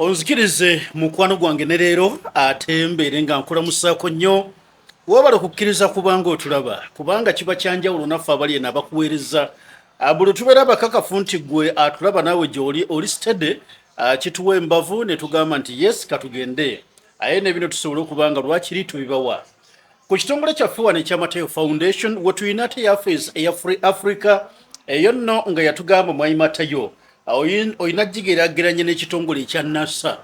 Onzikirize, mukwano gwange, ne leero ate mbeere nga nkulamusaako nnyo. Wabala okukkiriza kubanga otulaba, kubanga kiba kyanjawulo naffe abali eno abakuweereza. Buli tubeera abakakafu nti gwe atulaba naawe gy'oli oli steady, kituwa embavu ne tugamba nti yes, katugende aye ne bino tusobole okuba nga lwakiri tubibawa ku kitongole kyaffe wano ekya Matayo Foundation, we tulina ate yafeesi eya Free Africa. Eyo nno nga yatugamba mwami Matayo, olina gigeraageranya n'ekitongole ekya NASA.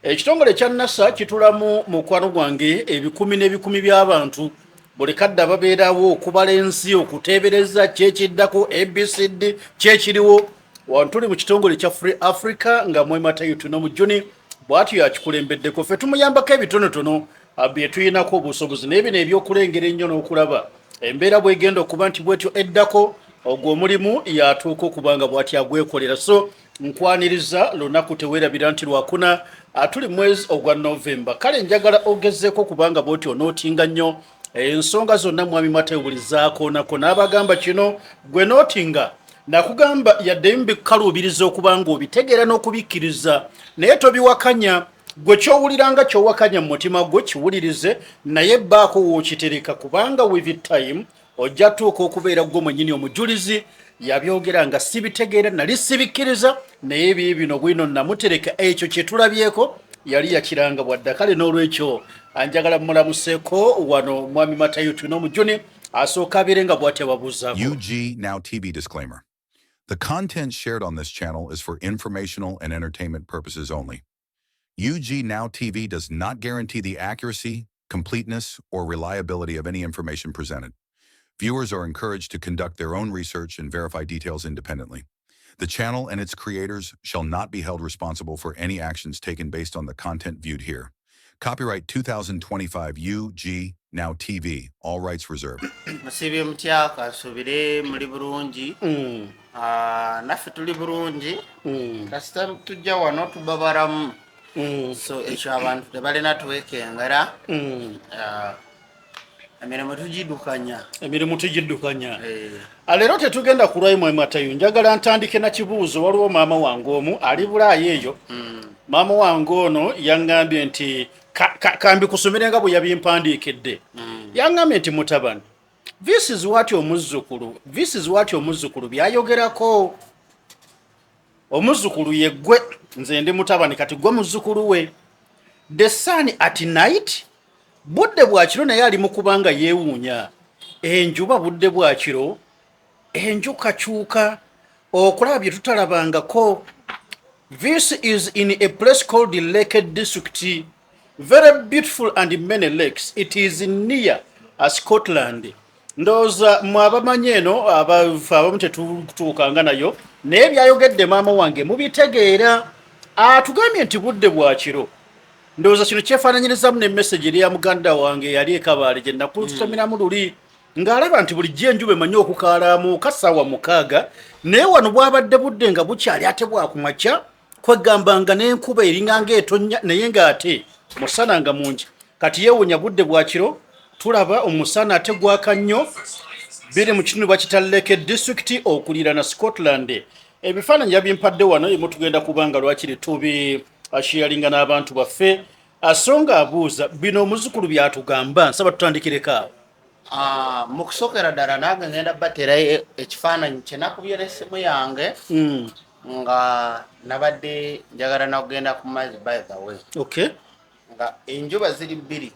Ekitongole ekya NASA kitulamu, mukwano gwange, ebikumi n'ebikumi by'abantu buli kadde ababeerawo okubala ensi, okuteebereza kyekiddako, ABCD kyekiriwo. Wano tuli mu kitongole ekya Free Africa nga mwami Matayo Twinomujuni bw'atyo yakikulembeddeko. Ffe tumuyambako ebitonotono bye tuyinako obusobozi, naye bino ebyokulengera ennyo n'okulaba embeera bwegenda okuba nti bwetyo eddako, ogwo omulimu yatuuka okuba nga bw'ati agwekolera. So nkwaniriza lunaku, teweerabira nti Lwakuna, tuli mwezi ogwa Novemba. Kale njagala ogezeeko kubanga bwoti onootinga nnyo ensonga zonna mwami Matayo buli zaakoonako n'abagamba kino. Gwe nootinga, nakugamba yadde mbikaluubiriza okuba nga obitegeera n'okubikkiriza, naye tobiwakanya. Gwe kyowuliranga kyowakanya mu mutima gwo kiwulirize, naye baako wookitereka, kubanga with time ojja tuuka okubeera gwe mwennyini omujulizi. Yabyogera nga sibitegeera, nali sibikkiriza, naye ebibi bino bwino namutereka ekyo kye tulabyeko yali yakiranga bwadda. Kale n'olwekyo anjagala mulamuseeko wano mwami Matayo Twinomujuni, asooka abeere nga bw'ati ababuuzaako. UG Now TV disclaimer. The content shared on this channel is for informational and entertainment purposes only. UG Now TV does not guarantee the accuracy, completeness, or reliability of any information presented. Viewers are encouraged to conduct their own research and verify details independently. The channel and its creators shall not be held responsible for any actions taken based on the content viewed here. Copyright 2025 UG Now TV, all rights reserved. Musiibye mutya? Kansuubire muli bulungi. Naffe tuli bulungi. Kasita tujja wano tubabalamu, so ekyo abantu tebalina twekengera. Emirimu tugiddukanya. Emirimu tugiddukanya. Eh. Leero tetugenda kulwayo, mwami Matayo. Njagala ntandike na kibuuzo. Waliwo maama wange omu ali Bulaayi eyo. Maama wange ono yaŋŋambye nti kambikusomere nga bwe yabimpandiikidde. Yaŋŋambye nti, "Mutabani, this is what omuzzukulu, this is what omuzzukulu byayogerako." Omuzzukulu yeggwe, nze ndi mutabani, kati gwe muzzukulu we. "The sun at night," budde bwa kiro, naye ali mu kubanga yeewuunya enjuba budde bwa kiro, enjukakyuka okulaba bye tutalabangako. "This is in a place called the Lake District, very beautiful and many lakes. It is near Scotland." Ndowooza mwe abamanyi eno, abafe abamu tetutuukanga nayo, naye byayogedde maama wange mubitegeera. Atugambye nti budde bwa kiro. Ndowooza kino kyefaananyirizamu ne message eri ya muganda wange eyali ekabaale gye nakusamiramu luli, ng'alaba nti bulijjo enjuba emanyi okukaalamu kasaawa 6, naye wano bwabadde budde nga bukyali ate bwakumakya, kwegamba nga n'enkuba eringa ng'etonnya, naye ng'ate musana nga mungi. Kati yeewuunya budde bwa kiro tulaba omusana ate gwaka nnyo. Biri mu kitundu bakita Lake District okuliraana Scotland. Ebifaananyi yabimpadde wano, emu tugenda kubanga lwakiri tubi asharinga n'abantu baffe. So nga abuuza bino omuzzukulu byatugamba. Nsaba tutandikireko awo. Mu kusookera ddala nange ngenda bateerayo ekifaananyi kye nakubye n'essimu yange nga nabadde njagala nakugenda ku mazzi, by the way, nga enjuba ziri bbiri.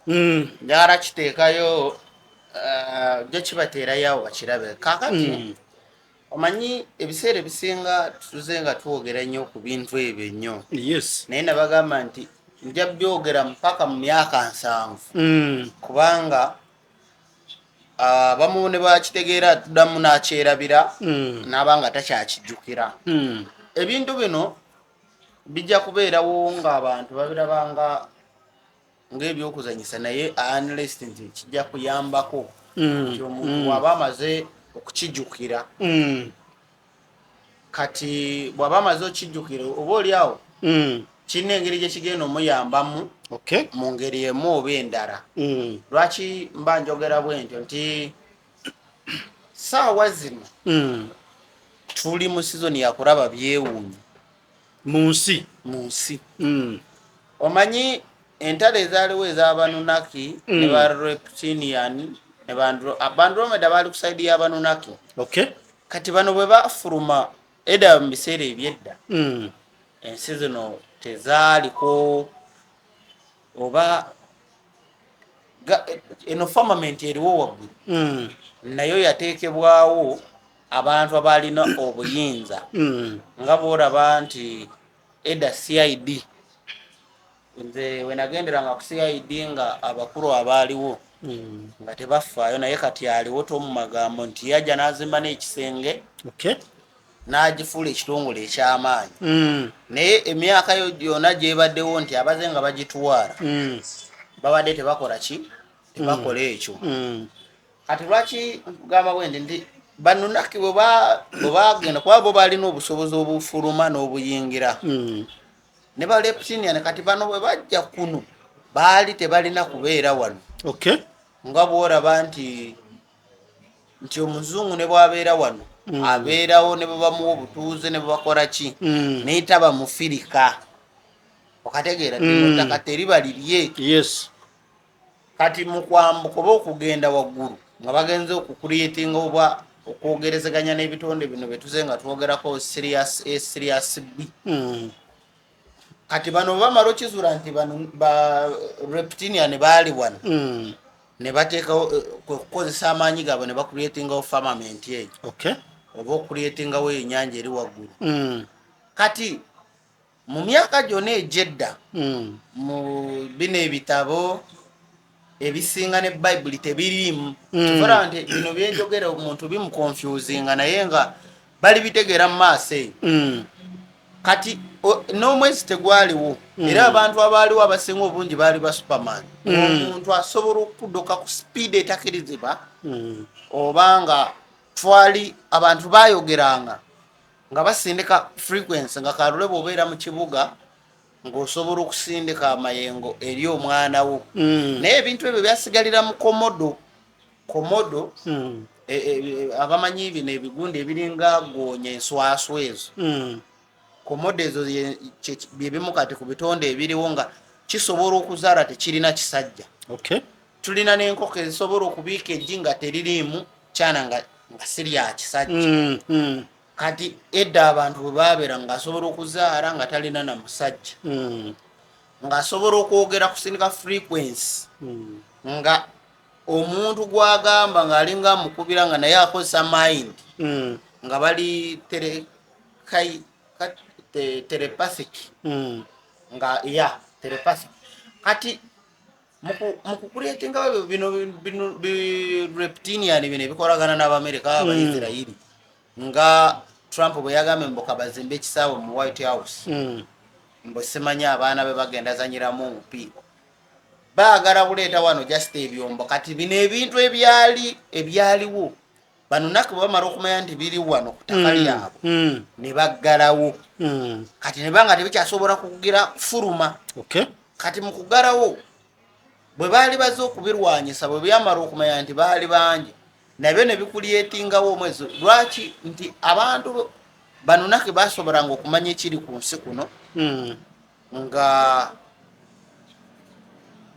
Njagala kiteekayo, jjo kibateerayo awo bakirabe. Kaakati omanyi ebiseera ebisinga tuze nga twogera nnyo ku bintu ebyo ennyo, naye nabagamba nti nja byogera mpaka mu myaka 70, kubanga abamu ne bakitegeera tuddamu n'akyerabira, n'aba nga takyakijjukira. Ebintu bino bijja kubeerawo ng'abantu babirabanga ng'ebyokuzanyisa, naye unless nti kijja kuyambako nti omuntu bw'aba amaze okukijjukira, kati bw'aba amaze okukijjukira, oba oli awo kirina engeri gye kigenda omuyambamu mu ngeri emu oba endala. Lwaki mba njogera bwe ntyo? Nti saawa zino tuli mu sizoni yakulaba byewuunyo. Mu nsi. Mu nsi. Omanyi entalo ezaaliwo ez'Abanunaki ne ba Reptilian ne Bandromeda baali ku side y'Abanunaki. Kati bano bwe bafuluma edda mu biseera ebyedda, ensi zino tezaaliko oba eno firmament eriwo waggulu, nayo yateekebwawo abantu abalina obuyinza, nga bw'olaba nti edda CID, nze wenagenderanga ku CID nga abakulu abaaliwo nga tebafaayo, naye kati aliwo tomu magambo nti yajja n'azimba n'ekisenge n'agifuula ekitongole eky'amaanyi, naye emyaka yo gyonna gyebaddewo nti abaze nga bagitwala, babadde tebakola ki, tebakola ekyo. Kati lwaki nkugamba bwendi nti Banunaki bwe bagenda, kuba bo balina obusobozi obufuluma n'obuyingira, ne ba Reptilian, kati bano bwe bajja kuno baali tebalina kubeera wano. Nga bw'olaba nti omuzungu ne bw'abeera wano, abeerawo ne bwe bamuwa obutuuze ne bwe bakola ki, naye taba mufirika, okategeera? Lino ttaka teriba lirye. Kati mu kwambuka oba okugenda waggulu nga bagenze okucreatinga oba okwogerezeganya n'ebitonde bino betuze nga twogerako Sirius A, Sirius B, kati bano bamala okizuula nti bano ba Reptilian baali wano, ne bateekawo kwe kukozesa amaanyi gaabwe ne bacreatingawo firmament eyo, oba okucreatingawo ennyanja eri waggulu. Kati mu myaka gyonna egy'edda, mu bino ebitabo ebisinga ne Bayibuli tebiriimu. Kikolaba nti bino byenjogera omuntu bimuconfusinga, naye nga bali bitegeera mu maaso eyo. Kati n'omwezi tegwaliwo, era abantu abaaliwo abasinga obungi baali ba superman. Omuntu asobola okudduka ku speed etakirizibwa, obanga twali abantu bayogeranga nga basindika frequency, nga kalule bw'obeera mu kibuga ng'osobola okusindika amayengo eri omwana wo. Naye ebintu ebyo byasigalira mu Komodo. Komodo, abamanyi bino ebigundi ebiringa goonya, enswaswa ezo, komodo ezo byebimu kati ku bitonde ebiriwo nga kisobola okuzaala tekirina kisajja. Tulina n'enkoko ezisobola okubiika eggi nga teririimu kyana, nga si lya kisajja. Kati edda abantu bwe babeera ng'asobola okuzaala nga talina na musajja, ng'asobola okwogera, kusindika frequency, nga omuntu gwagamba ng'alinga amukubira nga naye akozesa mind, nga bali telepathic, nga ya telepathic. Kati mu kucreatinga bino bino reptilian bino ebikolagana n'Abamerika, Abaisirairi, nga Trump bwe yagambye mbuka bazimbe ekisaawe mu White House, mbu simanyi abaana be bagenda zanyiramu omupiira, baagala kuleeta wano just ebyombo. Kati bino ebintu ebyali ebyaliwo, Banunaku bwe bamala okumanya nti biri wano ku ttaka lyabwe, ne baggalawo. Kati ne banga tebikyasobola kugira kufuluma. Kati mu kuggalawo bwe baali baze okubirwanyisa, bwe byamala okumanya nti baali bangi, nabyo ne bicreatingawo omwezi. Lwaki nti abantu Banunaki basobolanga okumanya ekiri ku nsi kuno, nga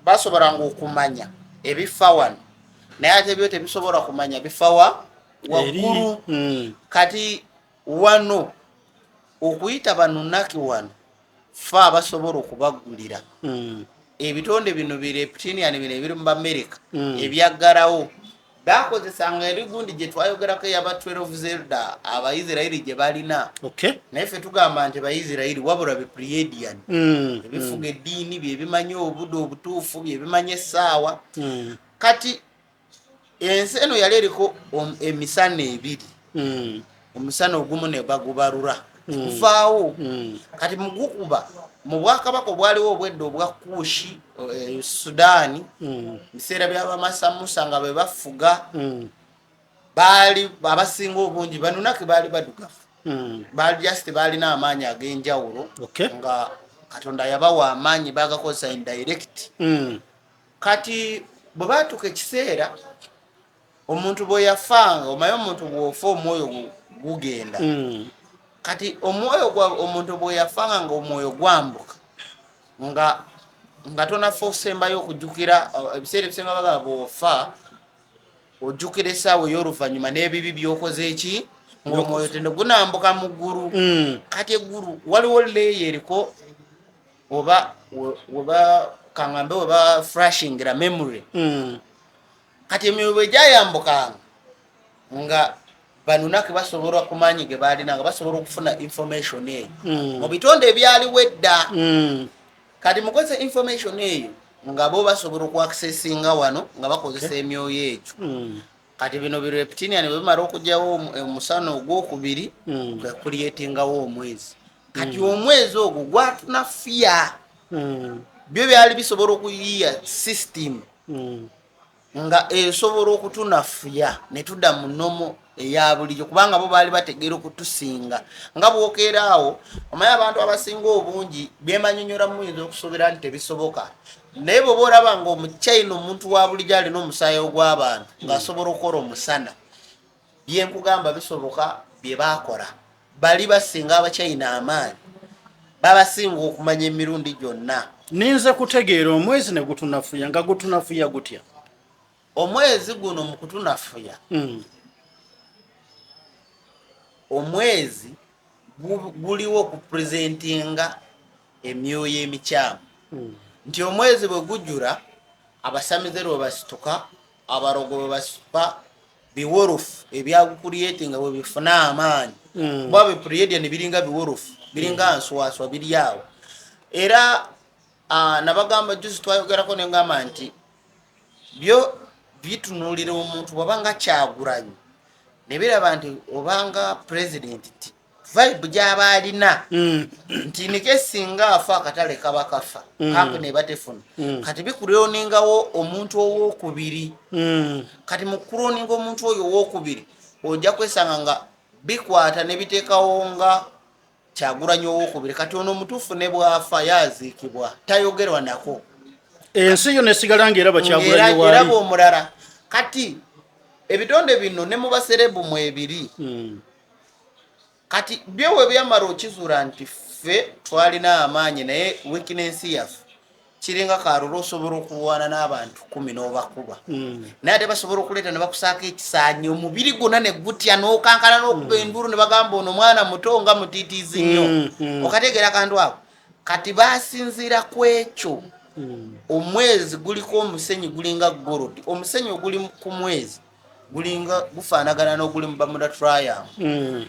basobolanga okumanya ebifa wano, naye ate byo tebisobola kumanya bifa wa waggulu. Kati wano okuyita Banunaki wano fe abasobola okubaggulira ebitonde bino bi reptilian bino ebiri mu Bamerika, ebyaggalawo bakozesanga ebigundi gye twayogerako eyaba 12 elders Abaisirairi gye balina. Naye ffe tugamba nti Baisirairi, wabula be Pleiadian, ebifuga eddiini, byebimanyi obudde obutuufu, byebimanyi essaawa. Kati ensi eno yali eriko emisana ebiri, omusana ogumu ne bagubalula guvaawo. Kati mugukuba mu bwakabaka obwaliwo obwedda obwa Kuushi, Sudaani, biseera byabamasamusa nga bwe bafuga, baali abasinga obungi Banunaki baali baddugavu. Baali just baalina amaanyi ag'enjawulo, nga Katonda yabawa amaanyi bagakozesa indirect. Kati bwe baatuuka ekiseera omuntu bwe yafanga, omanyi omuntu bw'ofa omwoyo gugenda. Kati omwoyo gwa omuntu bwe yafanga nga omwoyo gwambuka nga tonafa osembayo okujjukira, ebiseera ebisinga bagamba bw'ofa ojjukira essaawa ey'oluvannyuma n'ebibi by'okoze eki, ng'omwoyo tendo gunambuka mu ggulu. Kati eggulu waliwo layer eriko oba weba kaŋŋambe weba flushingira memory. Kati emyoyo bwe gyayambukanga nga banunake basobola ku maanyi ge baalina nga basobola okufuna information eyo mu bitonde ebyaliwo edda. Kati mukozesa information eyo nga bo basobola okuaccessinga wano nga bakozesa emyoyo egyo. Kati bino bi reptilian bwe bimala okugyawo omusana ogwokubiri, gakucreatingawo omwezi. Kati omwezi ogwo gwatunafuya. Byo byali bisobola okuyiya system nga esobola okutunafuya ne tudda mu normal eya bulijjo, kubanga bo baali bategeera okutusinga. Nga bwokeera awo omanyi abantu abasinga obungi byemanyonyola muyinza okusuubira nti tebisoboka, naye bw'oba olaba nga omuchina, omuntu wa bulijjo alina omusaayi ogw'abantu ng'asobola okukola omusana, byenkugamba bisoboka. Bye baakola bali basinga abachina amaanyi, babasinga okumanya emirundi gyonna. Ninze kutegeera, omwezi ne gutunafuya, nga gutunafuya gutya? Omwezi guno mu kutunafuya, omwezi guliwo okupresentinga emyoyo emikyamu, nti omwezi bwe gujjula abasamize lwe basituka, abalogo bwe basituka, biworofu ebyagucreatinga bwe bifuna amaanyi, kuba bipleiadian biringa biworofu, biringa nswaswa biri awo. Era nabagamba juzi twayogerako nengamba nti byo bitunuulira omuntu bwaba nga Kyagulanyi ne biraba nti obanga president ti vibe gy'aba alina, nti nike singa afa akatale kaba kafa, kampuni eba tefuna. Kati bicloningawo omuntu owokubiri. Kati mu kucloninga omuntu oyo owokubiri ojja kwesanga nga bikwata ne biteekawo nga Kyagulanyi owokubiri. Kati ono omutuufu ne bwafa yaziikibwa tayogerwa nako. Ensi yo nesigala ngaeraba Kyagulanyi waali. Eraba omulala. Kati ebitonde bino ne mu baserebu mwebiri. Kati byo bwe byamala okizuula nti ffe twalina amaanyi, naye weakness yaffe kiringa kalulu, osobola okulwana n'abantu 10 n'obakuba, naye ate basobola okuleeta ne bakusaako ekisaanyi omubiri gwonna ne gutya n'okankana n'okuba enduulu ne bagamba ono mwana muto nga mutiitiizi nnyo. Okategeera kantu ako? Kati basinziira ku ekyo. Omwezi guliko omusenyi gulinga gold. Omusenyi oguli ku mwezi gulinga gufaanagana n'oguli mu Bermuda Triangle.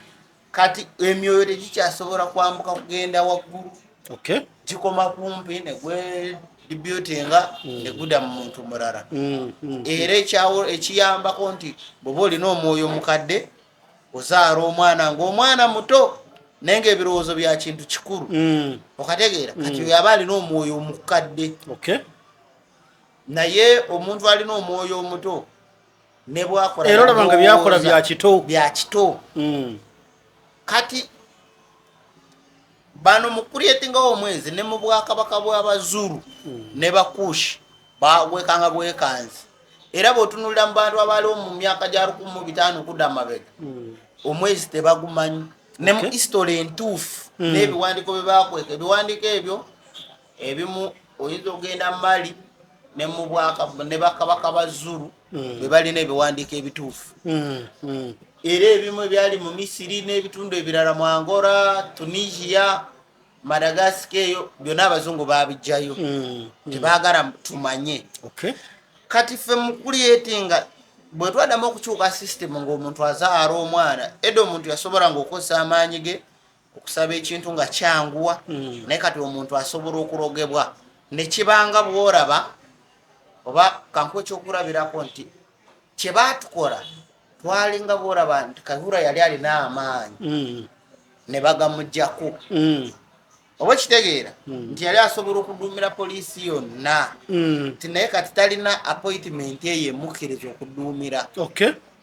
Kati emyoyo tegikyasobola kwambuka kugenda waggulu. Gikoma kumpi ne gwedibutinga ne gudda mu muntu mulala. Era ekiyambako nti bw'oba olina omwoyo omukadde ozaala omwana ng'omwana muto naye ng'ebirowoozo bya kintu kikulu. Okategeera? Kati oyo aba alina omwoyo omukadde. Naye omuntu alina omwoyo omuto ne bwakola Era olaba nga byakola bya kito. Bya kito. Kati bano mu kucreatingawo omwezi ne mu bwakabaka bw'Abazulu ne Bakushi bagwekanga bwekanzi. Era bw'otunulira mu bantu abaaliwo mu myaka gya 1500 kudda mabega, omwezi tebagumanyi ne mu history entuufu n'ebiwandiiko bye bakweka. Ebiwandiiko ebyo ebimu oyinza okugenda Mali ne mu ne bakabaka ba Zulu be balina ebiwandiiko ebituufu. Era ebimu ebyali mu Misiri n'ebitundu ebirala mu Angola, Tunisia, Madagascar, eyo byonna abazungu babijjayo. Tebaagala tumanye. Kati ffe mu kucreatinga bwe twaddamu okukyuka system ng'omuntu azaala omwana, edda omuntu yasobola ng'okozesa amaanyi ge okusaba ekintu nga kyanguwa, naye kati omuntu asobola okulogebwa ne kibanga bw'olaba oba kankuwa ekyokulabirako nti kye baatukola twalinga bw'olaba nti Kayihura yali alina amaanyi ne bagamugjako. Oba okitegeera nti yali asobola okuduumira poliisi yonna, nti naye kati talina appointment eyo emukkiriza okuduumira,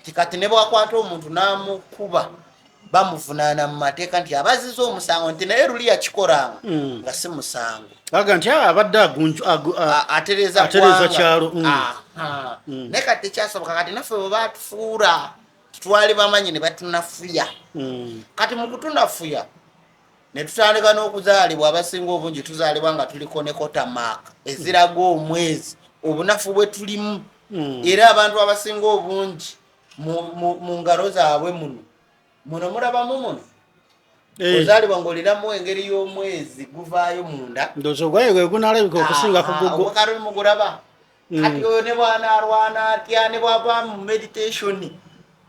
nti kati ne bwakwata omuntu n'amukuba bamuvunaana mu mateeka nti abaziza omusango, nti naye luli yakikolanga nga si musango. Aga nti, "Ah, abadde atereza atereza ggwanga." Kyalo. Aha. Naye kati tekyasoboka. Kati naffe bwe batufuula Twali bamanyi ne batunafuya. Kati mu kutunafuya ne tutandika n'okuzaalibwa, abasinga obungi tuzaalibwa nga tuliko ne watermark eziraga omwezi, obunafu bwe tulimu. Era abantu abasinga obungi mu ngalo zaabwe muno muno mulabamu muno. Ozaalibwa ng'olinamu engeri y'omwezi guvaayo munda. Ndowooza ogwayo gwe gunalabika okusinga ku gugo. Ogwakalo mugulaba. Kati oyo ne bw'anaalwana atya, ne bw'ava mu meditation,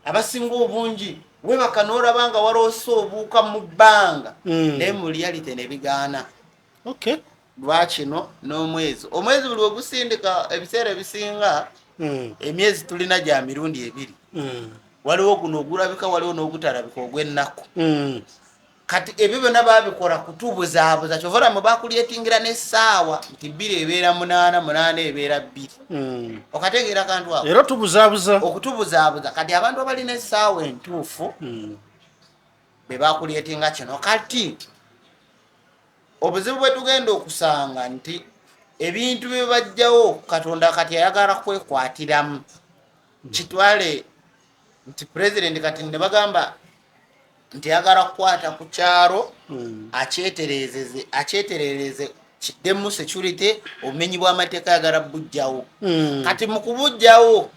abasinga obungi webaka n'olaba nga waloose obuuka mu bbanga, naye mu reality ne bigaana. Lwakino n'omwezi, omwezi buli wegusindika, ebiseera ebisinga emyezi tulina gya mirundi ebiri. Waliwo guno ogulabika, waliwo n'ogutalabika ogw'ennaku. Kati ebyo byonna babikola kutubuzaabuza. Kyova olaba bakulyetingira n'essaawa nti 2 ebeera 8, 8 ebeera 2. Okategeera kantu ako? Era tubuzaabuza. Okutubuzaabuza. Kati abantu abalina essaawa entuufu be bakulyetinga kino. Kati obuzibu bwe tugenda okusanga nti ebintu bye bajjawo, Katonda kati ayagala kwekwatiramu. Kitwale nti pulezidenti kati ne bagamba nti ayagala kukwata ku kyalo, akyeterereze kiddemu security, obumenyi bw'amateeka ayagala bujjawo. Kati mu kubujjawo,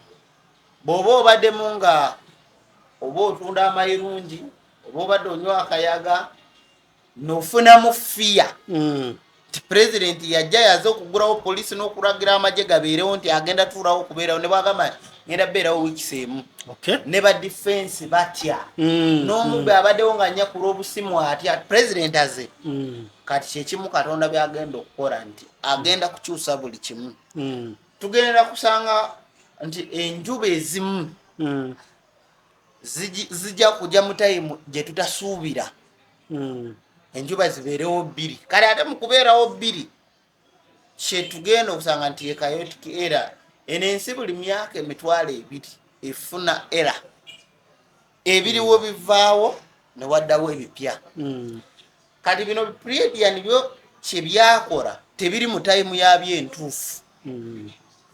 bw'oba obaddemu nga oba otunda amayirungi, oba obadde onywa akayaga nofunamu fiya nti pulezidenti yajja yaze okugulawo poliisi n'okulagira amagye gabeerewo, nti agenda tuulawo okubeerawo, ne bwagamba nti ngenda beerawo wiikisi emu, ne ba defense batya, n'omubbi abaddewo nga nyakula obusimu atya, pulezidenti aze. Kati kyekimu Katonda byagenda okukola nti agenda kukyusa buli kimu. Tugenda kusanga nti enjuba ezimu zijja kujja mu time gye tutasuubira. Enjuba zibeerewo bbiri. Kale ate mu kubeerawo bbiri, kyetugenda okusanga nti ye chaotic era. Eno ensi buli myaka 20,000 efuna era ebiriwo bivaawo ne waddawo ebipya. Kati bino Pleiadian byo kyebyakola tebiri mu time yabyo entuufu.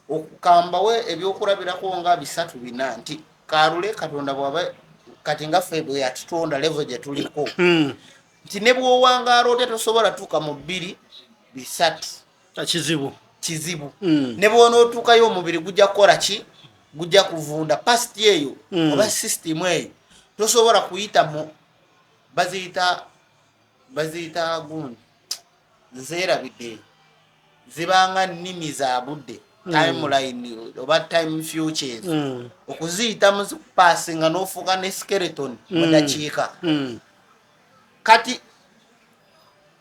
Okukambawe ebyokulabirako nga bisatu bina, nti kalule Katonda bwaba kati nga ffe bwe yatutonda, level gye tuliko, nti ne bw'owangaala otya tosobola tuuka mu 2 3. Kizibu. Kizibu. Ne bw'onootuukayo omubiri gujja kukola ki? Gujja kuvunda past eyo. Oba system eyo tosobola kuyita mu baziyita gundi, nzeerabidde, zibanga nnimi za budde, timeline oba time futures. Okuziyitamu zikupaasinga n'ofuuka ne skeleton mu dakiika. Kati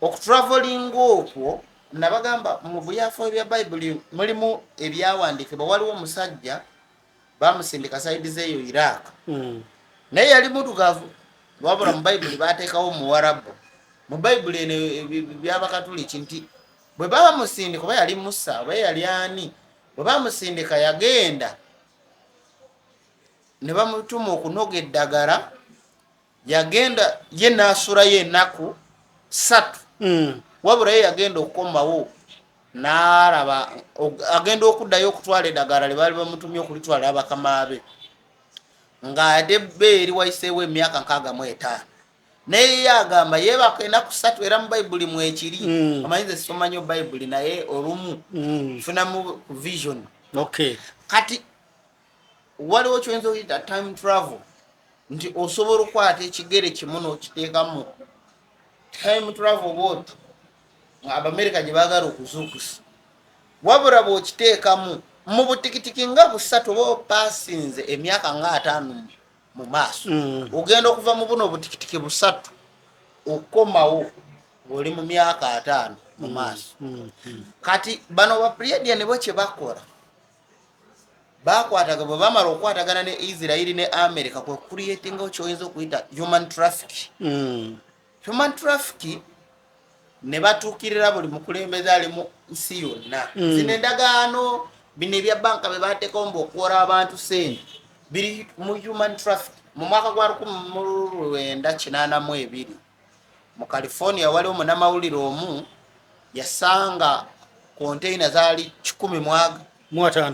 okutravelinga okwo, nabagamba mu byafaayo bya Bayibuli mulimu ebyawandiikibwa, waliwo omusajja bamusindika side z'eyo Iraq, naye yali mudugavu, wabula mu Bayibuli bateekawo Muwarabu. Mu Bayibuli eno byabakatuliki nti bwe bamusindika, oba yali Musa oba yali ani, bwe bamusindika yagenda ne bamutuma okunoga eddagala. Yagenda ye n'asulayo ennaku 3. Wabula ye yagenda okukomawo n'alaba agenda okuddayo okutwala eddagala lye baali bamutumye okulitwala abakama be, ng'ate beeri wayiseewo emyaka 65. Naye ye agamba yeebaka enaku 3, era mu Bayibuli mwekiri. Omanyi nze sisoma nnyo Bayibuli, naye olumu nfunamu vision. Kati waliwo kyoyinza okuyita time travel, nti osobola okukwata ekigere kimu n'okiteekamu time travel bwoti nga Abamerika gye baagala okuzuukusa, wabula bw'okiteekamu mu butikitiki nga busatu oba opaasinze emyaka nga 50 mu maaso. Ogenda okuva mu buno obutikitiki busatu okukomawo ng'oli mu myaka 50 mu maaso. Kati bano ba Pleiadian bo kye bakola, bakwataga, bwe bamala okukwatagana ne Isirairi ne America, kwe creatingawo kyoyinza okuyita human traffic. Human traffic ne batuukirira buli mukulembeze ali mu nsi yonna. Zino endagaano, bino ebya banka bye bateekawo mbu okuwola abantu sente, biri mu human traffic. Mu mwaka gwa 1982 mu California waliwo munamawulire omu yasanga konteina zaali 105 Mu 50.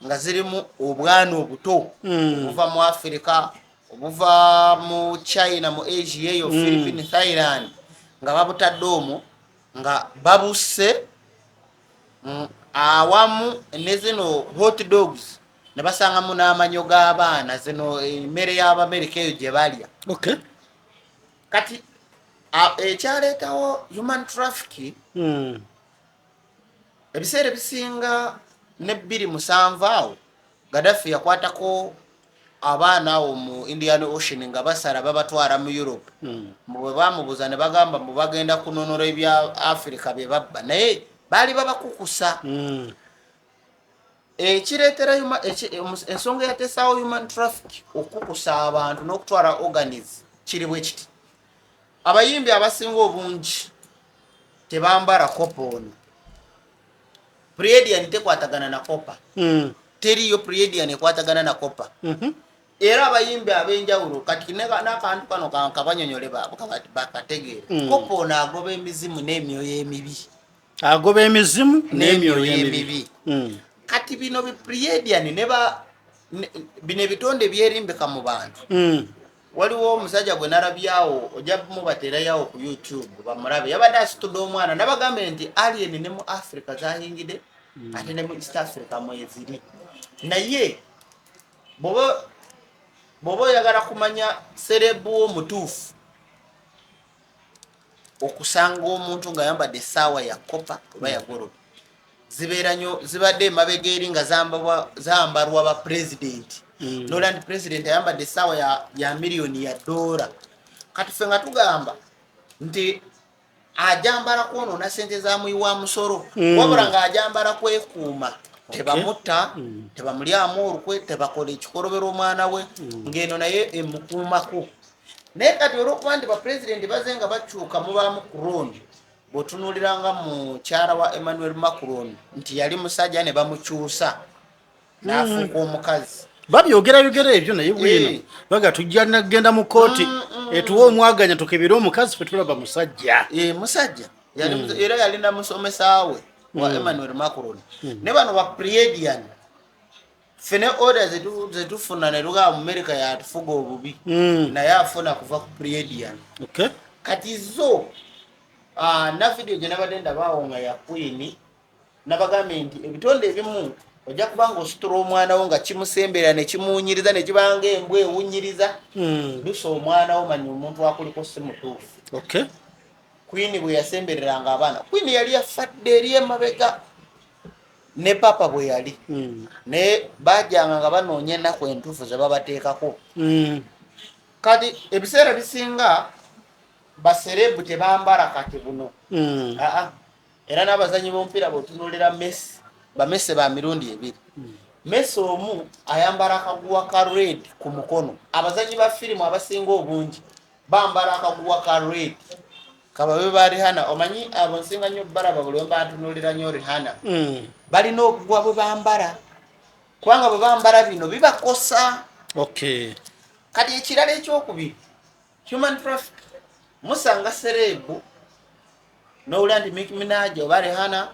nga zirimu obwana obuto obuva mu Afirika. Obuva mu China, mu Asia eyo, Philippine, Thailand, nga babutadde omwo nga babusse awamu ne zino hot dogs, ne basangamu n'amanyo g'abaana, zino emmere y'Abamerika eyo gye balya. Kati ekyaleetawo human traffic, ebiseera ebisinga ne 2007 awo Gaddafi yakwatako abaana awo mu Indian Ocean nga basala babatwala mu Europe. Bwe bamubuuza ne bagamba mbu bagenda kunonora ebya Africa bye babba, naye baali babakukusa. Ekireetera ensonga eyateesaawo human traffic, okukukusa abantu n'okutwala organs, kiri bwe kiti: abayimbi abasinga obungi tebambala copper. Ono Pleiadian tekwatagana na copper. Teriyo Pleiadian ekwatagana na copper. Era abayimbi ab'enjawulo kati n'akantu kano kankabanyonyole bakategeere. Copper ono agoba emizimu n'emyoyo emibi. Agoba emizimu n'emyoyo emibi. Kati bino bi Pleiadian bino ebitonde byerimbika mu bantu. Waliwo omusajja gwe nalabyawo, ojja mubateerayawo ku YouTube bamulabe, yabadde asitudde omwana. Nabagambe nti alien ne mu Africa zayingidde, ate ne mu East Africa mweziri. Naye bw'oba oyagala kumanya celeb omutuufu, okusanga omuntu ng'ayambadde essaawa ya copper oba ya gold. Zibeera nyo zibadde emabega eri nga zambalwa ba pulezidenti. Nola nti pulezidenti ayambadde essaawa ya miliyoni ya dola. Kati ffe nga tugamba nti ajambala kwonoona sente za muyi wa musolo, wabula ng'ajambala kwekuuma tebamutta, tebamulyamu olukwe, tebakola ekikolobero omwana we, ng'eno naye emukuumako. Naye kati olwokuba nti bapulezidenti baze nga bakyuka, mubaamu clone. Bw'otunuuliranga mukyala wa Emmanuel Macron nti yali musajja ne bamukyusa n'afuuka omukazi. Babyogerayogera ebyo, naye bwino baga tujja nagenda mu kooti etuwa omwaganya tukebere omukazi, fe tulaba musajja. Eh, musajja. Era yalina musomesa we wa Emmanuel Macron. Ne bano ba Pleiadian, ffe ne order zetufuna ne tugamba mu America yatufuga obubi, naye afuna kuva ku Pleiadian. Kati zo na video gye nabadde ndabaawo nga ya queen, nabagambye nti ebitonde ebimu ojja kuba nga ositula omwana wo nga kimusembera ne kimuwunyiriza ne kibanga embwa ewunyiriza. Lusa omwana wo, manya omuntu akuliko si mutuufu. Queen bwe yasembereranga abaana, queen yali yafadde eri emabega ne papa bwe yali, naye bajjanga nga banoonya ennaku entuufu ze babateekako. Kati ebiseera bisinga ba celeb tebambala kati buno. Aa, era n'abazanyi b'omupiira bw'otunuulira Messi, bamesse ba mirundi ebiri. Messi omu ayambala akaguwa ka red ku mukono. Abazanyi ba firimu abasinga obungi bambala akaguwa ka red, kababe ba Rihanna. Omanyi abo nsinga nnyo balaba buli wemba ntunuulira nnyo Rihanna. Balina obuguwa bwe bambala, kubanga bwe bambala bino bibakosa. Kati ekirala ekyokubiri, human traffic, musanga celeb nowulira nti Nicki Minaj oba Rihanna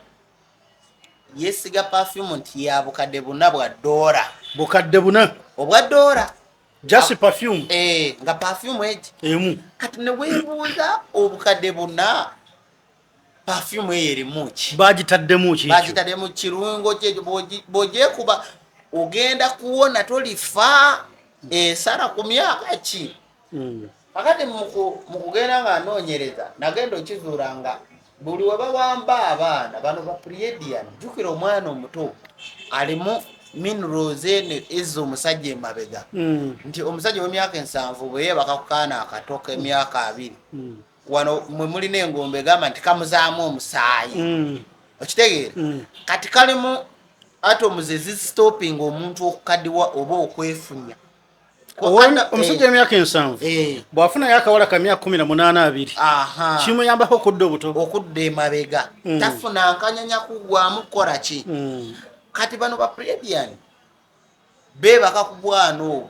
yesiga perfume nti ya 4,000 bwa dola. 4,000? Obwa dola. Just perfume? Eh, nga perfume egi. Emu. Kati neweebuuza, 4,000, perfume eyo erimu ki? Bagitaddemu ki ekyo? Bagitaddemu kirungo kyekyo. Bw'ogyekuba ogenda kuwona, tolifa, esala ku myaka ki? Kakati mu kugenda nga anoonyereza, nagenda okizuula nga buli we bawamba abaana bano ba Pleiadian, jjukira omwana omuto alimu minerals eno ezza omusajja emabega, nti omusajja ow'emyaka 70 bwe yeebaka ku kaana akato k'emyaka 20, wano mwe mulina engombe egamba nti kamuzaamu omusaayi. Okitegeera? Kati kalimu atoms ezistopinga omuntu okukadiwa oba okwefunya. Omusajja w'emyaka 70 bw'afunayo akawala ka myaka 18, 20, kimuyambako okudda obuto. Okudda emabega. Tafuna nkanyanya kuggwamu kukola ki. Kati bano ba Pleiadian beebaka ku bwana obwo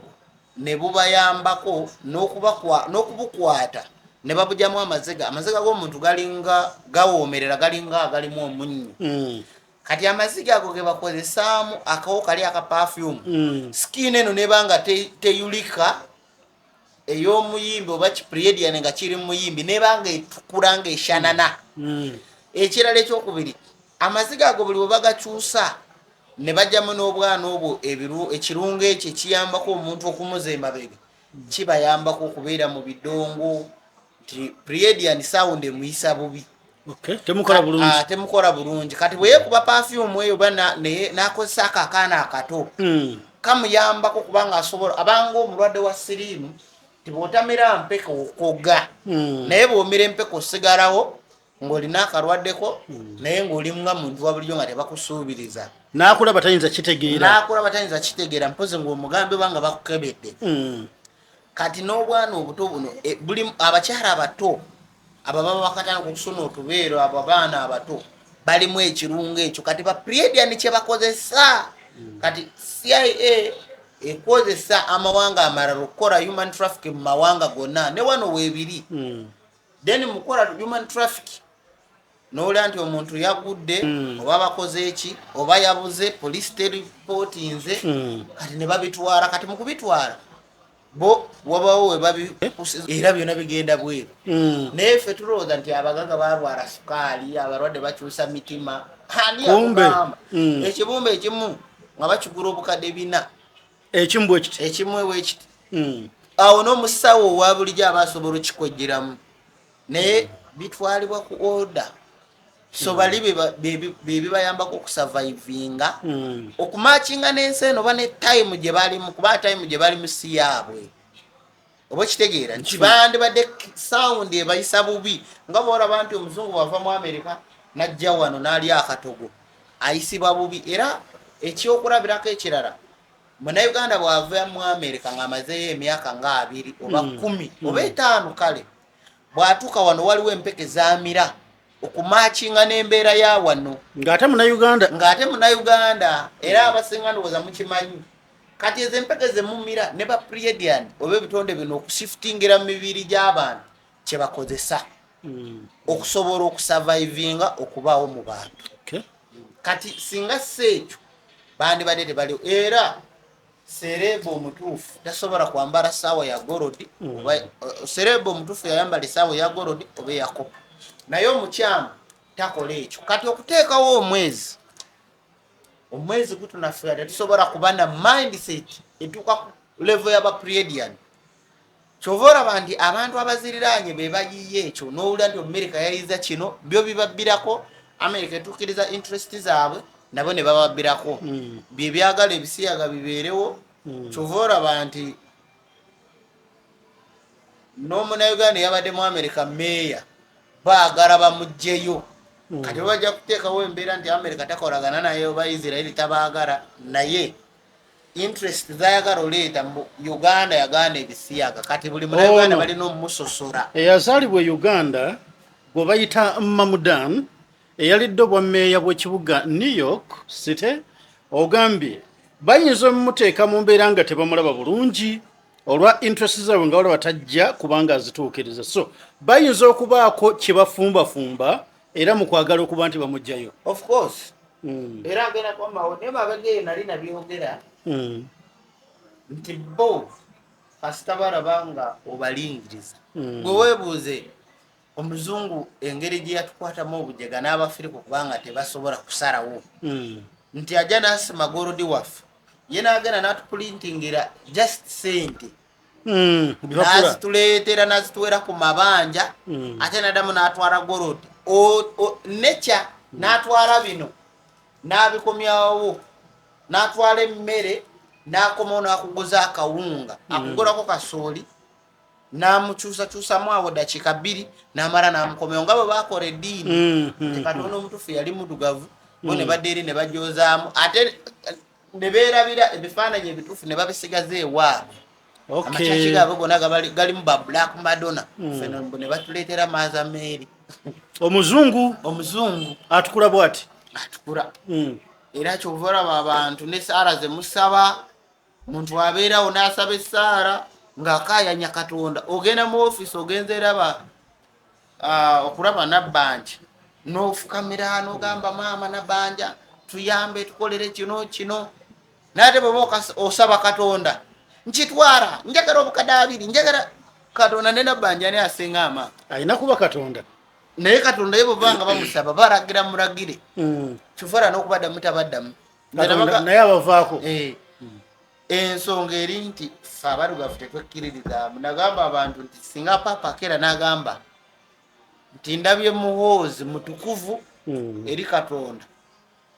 ne bubayambako n'okubukwata ne babugyamu amaziga. Amaziga g'omuntu galinga gawoomerera, galinga agalimu omunnyo. Kati amaziga ago ge bakozesaamu akawo kali aka perfume. Skin eno nebanga teyulika. Ey'omuyimbi oba ki Pleiadian nga kiri mu muyimbi nebanga etukula nga eshanana. Ekirala ekyokubiri, amaziga ago buli bwe bagakyusa ne bajjamu n'obwana obwo, ekirungo ekyo ekiyambako omuntu okumuza emabega kibayambako okubeera mu bidongo nti Pleiadian sound emuyisa bubi. Okay, temukola bulungi. Ah, temukola bulungi. Kati bwe yeekuba perfume eyo oba naye n'akozesa ako akaana akato, kamuyambako kubanga asobola abanga omulwadde wa siriimu ti bw'otamira mpeke okoga, naye bw'omira empeke osigalawo ng'olina akalwaddeko, naye ng'oli nga muntu wa bulijjo nga tebakusuubiriza. N'akulaba tayinza kitegeera. N'akulaba tayinza kitegeera, mpozi ng'omugambe oba nga bakukebedde. Kati n'obwana obuto buno, buli abakyala abato abo baba bakatandika okusona otubeero, abo abaana abato balimu ekirungo ekyo. Kati ba Pleiadian kye bakozesa, kati CIA ekozesa amawanga amalala okukola human traffic mu mawanga gonna ne wano weebiri. Then mukola human traffic nowulira nti omuntu yagudde, oba bakoze eki, oba yabuze, police teripootinze. Kati ne babitwala. Kati mu kubitwala bo wabawo we babikusiza era byonna bigenda bweru. Naye ffe tulowooza nti abagaga balwala sukaali, abalwadde bakyusa mitima. Ani Kumbe. akugamba? Ekibumba ekimu nga bakigula obukadde 400. Ekimu bwe kiti? Ekimu bwekiti. Awo n'omusawo owa bulijjo aba asobola okikojjeramu, naye bitwalibwa ku order. So bali be bibayambako okusurvivinga, okumatchinga n'ensi eno oba ne time gye balimu, kuba time gye balimu si yaabwe. Oba okitegeera nti bandibadde sound ebayisa bubi, nga bwolaba nti omuzungu bwava mu Amerika najja wano n'ali akatogo ayisibwa bubi. Era ekyokulabirako ekirala, Munauganda bw'ava mu Amerika ng'amazeeyo emyaka nga 20 oba 10 oba 5, kale bw'atuuka wano waliwo empeke zamira okumatchinga n'embeera ya wano. Ng'ate Munauganda. Ng'ate Munauganda. Era abasinga ndowooza mukimanyi. Kati ezo empeke zemumira ne ba Pleiadian oba ebitonde bino okushiftingira mu mibiri gy'abantu kyebakozesa okusobola okusurvivinga, okubaawo mu bantu. Kati singa si ekyo bandibadde tebaliwo. Era celeb omutuufu tasobola kwambala saawa ya gold, oba celeb omutuufu yayambala esaawa eya gold oba eya copper, naye omukyamu takola ekyo. Kati okuteekawo omwezi, omwezi gutunafuya, tetusobola kuba na mindset etuuka ku level y'aba Pleiadian. Kyova olaba nti abantu abaziriraanye be bayiye ekyo, n'owulira nti Omumerika yayiza kino, byo bibabbirako. Amerika etuukiriza interest zaabwe, nabo ne bababbirako bye byagala, ebisiyaga bibeerewo. Kyova olaba nti n'omunauganda eyabadde mu Amerika meeya baagala bamuggyeyo. Kati bajja kuteekawo embeera nti Amerika takolagana naye oba Isirairi tabaagala, naye interest zayagala oleeta mu Uganda yagaana ebisiyaga. Kati buli munauganda Ono. balina omusosola. Eyazaalibwa e Uganda gwe bayita Mamdani, eyalidde obwa mmeeya bw'ekibuga New York City, ogambye bayinza omumuteeka mu mbeera nga tebamulaba bulungi olwa interest zaabwe, nga balaba tajja kubanga azituukiriza, so bayinza okubaako kye bafumbafumba era mu kwagala okuba nti bamuggyayo. Of course. Era agenda komawo, naye mabega nali nabyogera nti bo kasita balaba nga obalingiriza. Gwe weebuuze omuzungu engeri gye yatukwatamu obujega n'Abafirika okubanga tebasobola kusalawo, nti ajja n'asima gold waffe, ye n'agenda n'atuprintingira just sente, n'azituleetera, n'azituwera ku mabanja, ate naddamu n'atwala gold nekya, n'atwala bino n'abikomyawo, n'atwala emmere n'akomawo n'akuguza akawunga, akugulako kasooli n'amukyusakyusamu awo dakiika 2 n'amala n'amukomyawo, nga bwe bakola eddiini, nti Katonda omutuufu yali muddugavu, bo ne badda eri ne bajozaamu, ate ne beerabira ebifaananyi ebituufu ne babisigaza ewaabwe. Amakyaki gaabwe gonna galimu ba Black Madonna. Ffeno mbu ne batuleetera Mother Mary. Omuzungu. Omuzungu. Atukula bw'ati. Atukula. Era kyova olaba abantu nesaara zemusaba, muntu abeerawo n'asaba essaara ng'akaayanya Katonda. Ogenda mu ofiisi, ogenza eraba okulaba nabbanja, n'ofukamira n'ogamba, "Maama nabbanja, tuyambe, tukolere kino kino." Naye ate bweba osaba Katonda, "Nkitwala, njagala obukadde 20, njagala." Katonda ne Nabbanja ni asinga amaanyi? Alina kuba Katonda. Naye Katonda ye bwebanga bamusaba balagira mulagire. Kifala n'okubaddamu tabaddamu. Naye abavaako. Ensonga eri nti ffe abalugavu tetwekkiririzaamu. Nagamba abantu nti singa Paapa akeera n'agamba nti ndabye Muhoozi mutukuvu eri Katonda,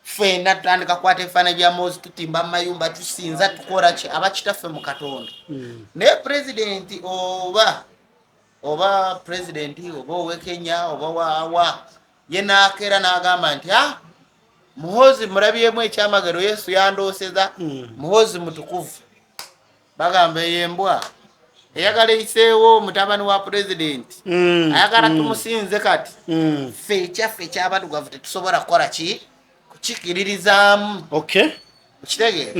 ffenna tutandika kukwata ebifaananyi bya Muhoozi, tutimba mu mayumba, tusinza, tukola ki, abakitaffe mu Katonda. Naye pulezidenti oba pulezidenti oba owe Kenya oba waawa ye n'akeera n'agamba nti ah, Muhoozi mulabyemu ekyamagero, Yesu yandooseza, Muhoozi mutukuvu, bagamba eyo embwa eyagala eyiseewo mutabani wa pulezidenti, ayagala tumusinze. Kati ffe ekyaffe ekyabadugavu tetusobola kukola ki, kukikiririzaamu. Okitegeera?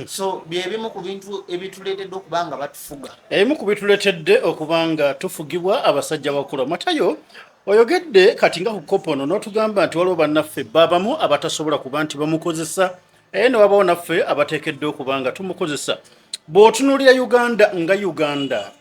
So byebimu ku bintu ebituleetedde okuba nga batufuga. Ebimu ku bituleetedde okuba nga tufugibwa abasajja bakulu. Matayo, oyogedde kati nga ku copper ono n'otugamba nti waliwo bannaffe babamu abatasobola kuba nti bamukozesa, naye ne wabawo naffe abateekeddwa okuba nga tumukozesa. Bw'otunuulira Uganda nga Uganda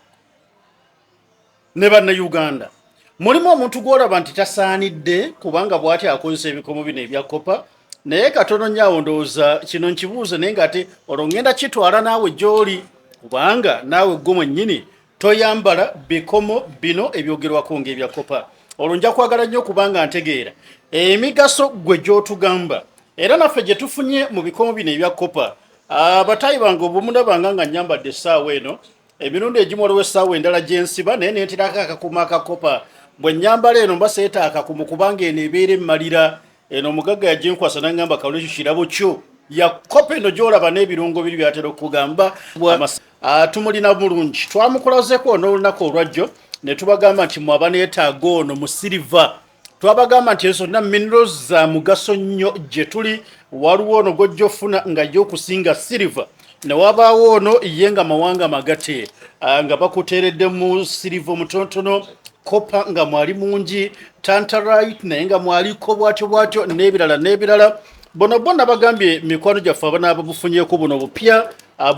ne Bannayuganda, mulimu omuntu gw'olaba nti tasaanidde kubanga bw'ati akozesa ebikomo bino ebya copper, naye katono nnyo awo ndowooza kino nkibuuze, naye ng'ate olwo ngenda kitwala naawe gy'oli, kubanga naawe gwe mwennyini toyambala bikomo bino ebyogerwako ng'ebya copper. Olwo nja kwagala nnyo kubanga ntegeera emigaso gwe gy'otugamba era naffe gye tufunye mu bikomo bino ebya copper. Abatayi bange, obumundabanga nga nyambadde essaawa eno, emirundi egimu waliwo essaawa endala gye nsiba, naye nenterako akakuuma aka copper. Bwe nyambala eno mba seeta akakumu, kubanga eno ebeera emmalira. Eno omugagga yaginkwasa nagamba, "Kalwekyo kirabo kyo ya copper eno gy'olaba n'ebirungo biri byatera okugamba." Tumulina bulungi, twamukulazeko n'olunaku olwajjo ne tubagamba nti mwe abaneetaaga ono mu silver, twabagamba nti ezo zonna minerals za mugaso nnyo gye tuli. Waliwo ono gw'ojja ofuna nga ye okusinga silver, ne wabaawo ono ye nga mawanga magate, nga bakuteeredde mu silver omutonotono, copper nga mwali mungi, tantalite naye nga mwaliko bwatyo bwatyo, n'ebirala n'ebirala. Bono bo nabagambye mikwano gyaffe abanaaba bufunyeeko buno bupya,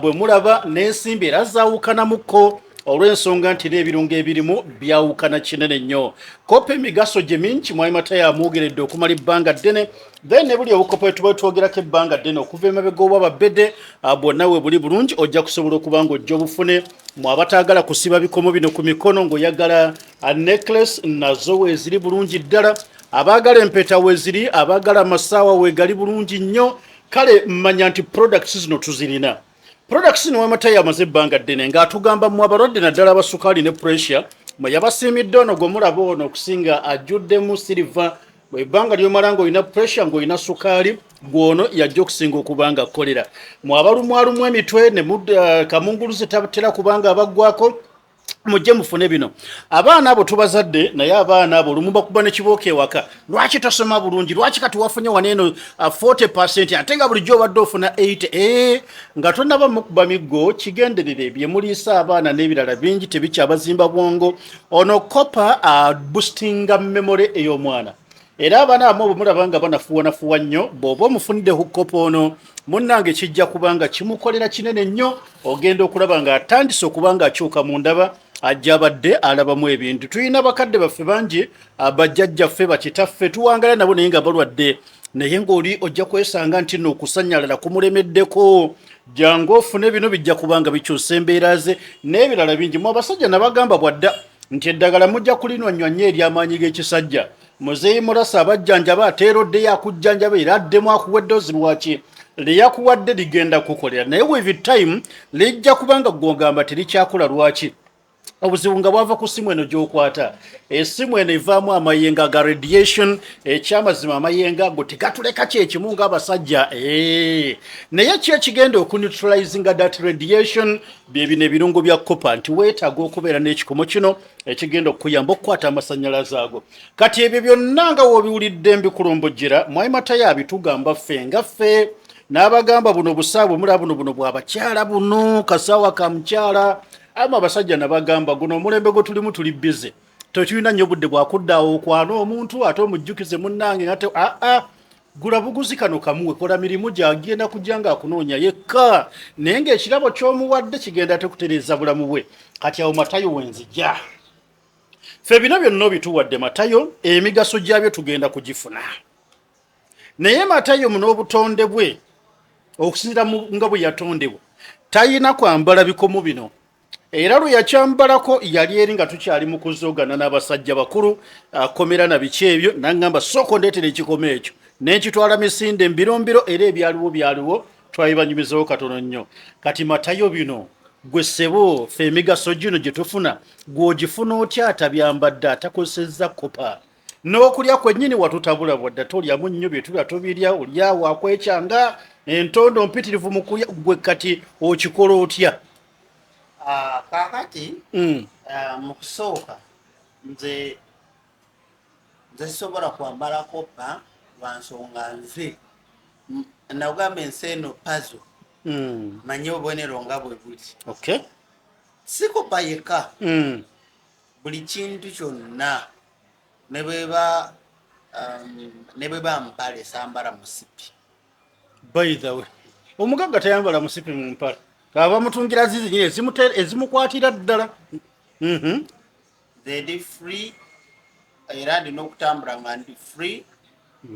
bwe mulaba n'ensimbi era zaawukanamuko olw'ensonga nti n'ebirungo ebirimu byawukana kinene nnyo. Copper emigaso gye mingi, mwami Matayo amwogeredde okumala ebbanga ddene. Then ne buli obukopo bwe tuba twogerako ebbanga ddene okuva emabega obwa babede, bwonna we buli bulungi, ojja kusobola okuba nga ojja obufune. Mwe abataagala kusiba bikomo bino ku mikono, ng'oyagala necklace, nazo weeziri bulungi ddala. Abaagala empeta weeziri, abaagala amasaawa weegali bulungi nnyo. Kale mmanya nti products zino tuzirina. Products zino Wamatayo amaze ebbanga ddene ng'atugamba mmwe abalwadde, naddala abasukaali ne pressure, mwe yabasiimidde ono gwe mulaba ono okusinga ajjuddemu silver. Ebbanga lyomala ng'olina pressure, ng'olina sukaali, gwono yajja okusinga okuba nga akolera. Mwe abalumwalumu emitwe ne kamunguluze tatera kubanga abaggwako, mujje mufune bino. Abaana abo tubazadde, naye abaana abo olumu bakuba ne kibooko ewaka: "Lwaki tosoma bulungi? Lwaki kati wafunye wano eno 40, ate nga bulijjo obadde ofuna 80?" Nga tonaba mukuba miggo, kigenderere bye muliisa abaana n'ebirala bingi tebikyabazimba bwongo. Ono copper boostinga memory ey'omwana, era abaana abamu bwe mulaba nga banafuwanafuwa nnyo, bw'oba omufunidde ku copper ono, munnange, kijja kuba nga kimukolera kinene nnyo. Ogenda okulaba ng'atandise okuba ng'akyuka mu ndaba ajja abadde alabamu ebintu. Tulina bakadde baffe bangi, bajjajjaffe, bakitaffe, tuwangala nabo naye nga balwadde, naye ng'oli ojja kwesanga nti nno okusanyalala kumulemeddeko. Jangu ofune bino, bijja kuba nga bikyusa embeera ze n'ebirala bingi. Mu abasajja nabagamba bwadda nti eddagala mujja kulinwanywa nnyo ery'amaanyi g'ekisajja. Muzeeyi Murasa abajjanjaba, ate era oddeyo akujjanjaba, era addemu akuwa eddoozi. Lwaki lyeyakuwadde ligenda kukolera, naye with time lijja kubanga gwogamba terikyakola. Lwaki? Obuzibu nga bwava ku simu eno gy'okwata. Esimu eno evaamu amayengo aga radiation. Ekyamazima, amayengo ago tegatuleka kyekimu ng'abasajja. Naye ki ekigenda okuneutralizinga that radiation? Bye bino ebirungo bya copper, nti weetaaga okubeera n'ekikomo kino ekigenda okukuyamba okukwata amasannyalaze ago. Kati ebyo byonna nga w'obiwulidde mbikulombojjera, mwami Matayo abitugamba ffe nga ffe n'abagamba buno busaawa bwe mulaba buno, buno bwabakyala, buno kasaawa ka mukyala. Ama abasajja nabagamba guno omulembe gwe tulimu, tuli busy, tetulina nnyo budde bwakuddaawo okwana omuntu ate omujjukize munnange nga aa. Gula buguzi kano kamuwe, kola mirimu gyagenda kujja ng'akunoonya yekka, naye ng'ekirabo ky'omuwadde kigenda tekutereeza bulamu bwe. Kati awo Matayo wenzija. Ffe bino byonna obituwadde Matayo, emigaso gyabyo tugenda kugifuna. Naye Matayo n'obutonde bwe, okusinziira nga bwe yatondebwa, talina kwambala bikomo bino. Era lwe yakyambalako yali eri nga tukyali mu kuzoogana n'abasajja bakulu, akomera na biki ebyo, n'aŋŋamba sooka ondeetera ekikomo ekyo, ne nkitwala misinde mbirombiro, era ebyaliwo byaliwo, twabibanyumizawo katono nnyo. Kati Matayo bino gwe ssebo, ffe emigaso gino gye tufuna gw'ogifuna otya atabyambadde, atakozesezza copper? N'okulya kwennyini watutabula bwadda, tolyamu nnyo, bye tulya tobirya, olyawo akwekyanga entondo mpitirivu mu kulya. Gwe kati okikola otya? Kaakati mu kusooka nze sisobola kwambala copper lwa nsonga nze nagamba ensi eno puzzle, manye obubonero nga bwe buli. Si copper yekka, buli kintu kyonna, ne bweba mpale sambala musipi. By the way, omugagga tayambala musipi mu mpale, aba mutungira zizi nyini ezimukwatira ddala. Nze ndi free, era ndina okutambula nga ndi free.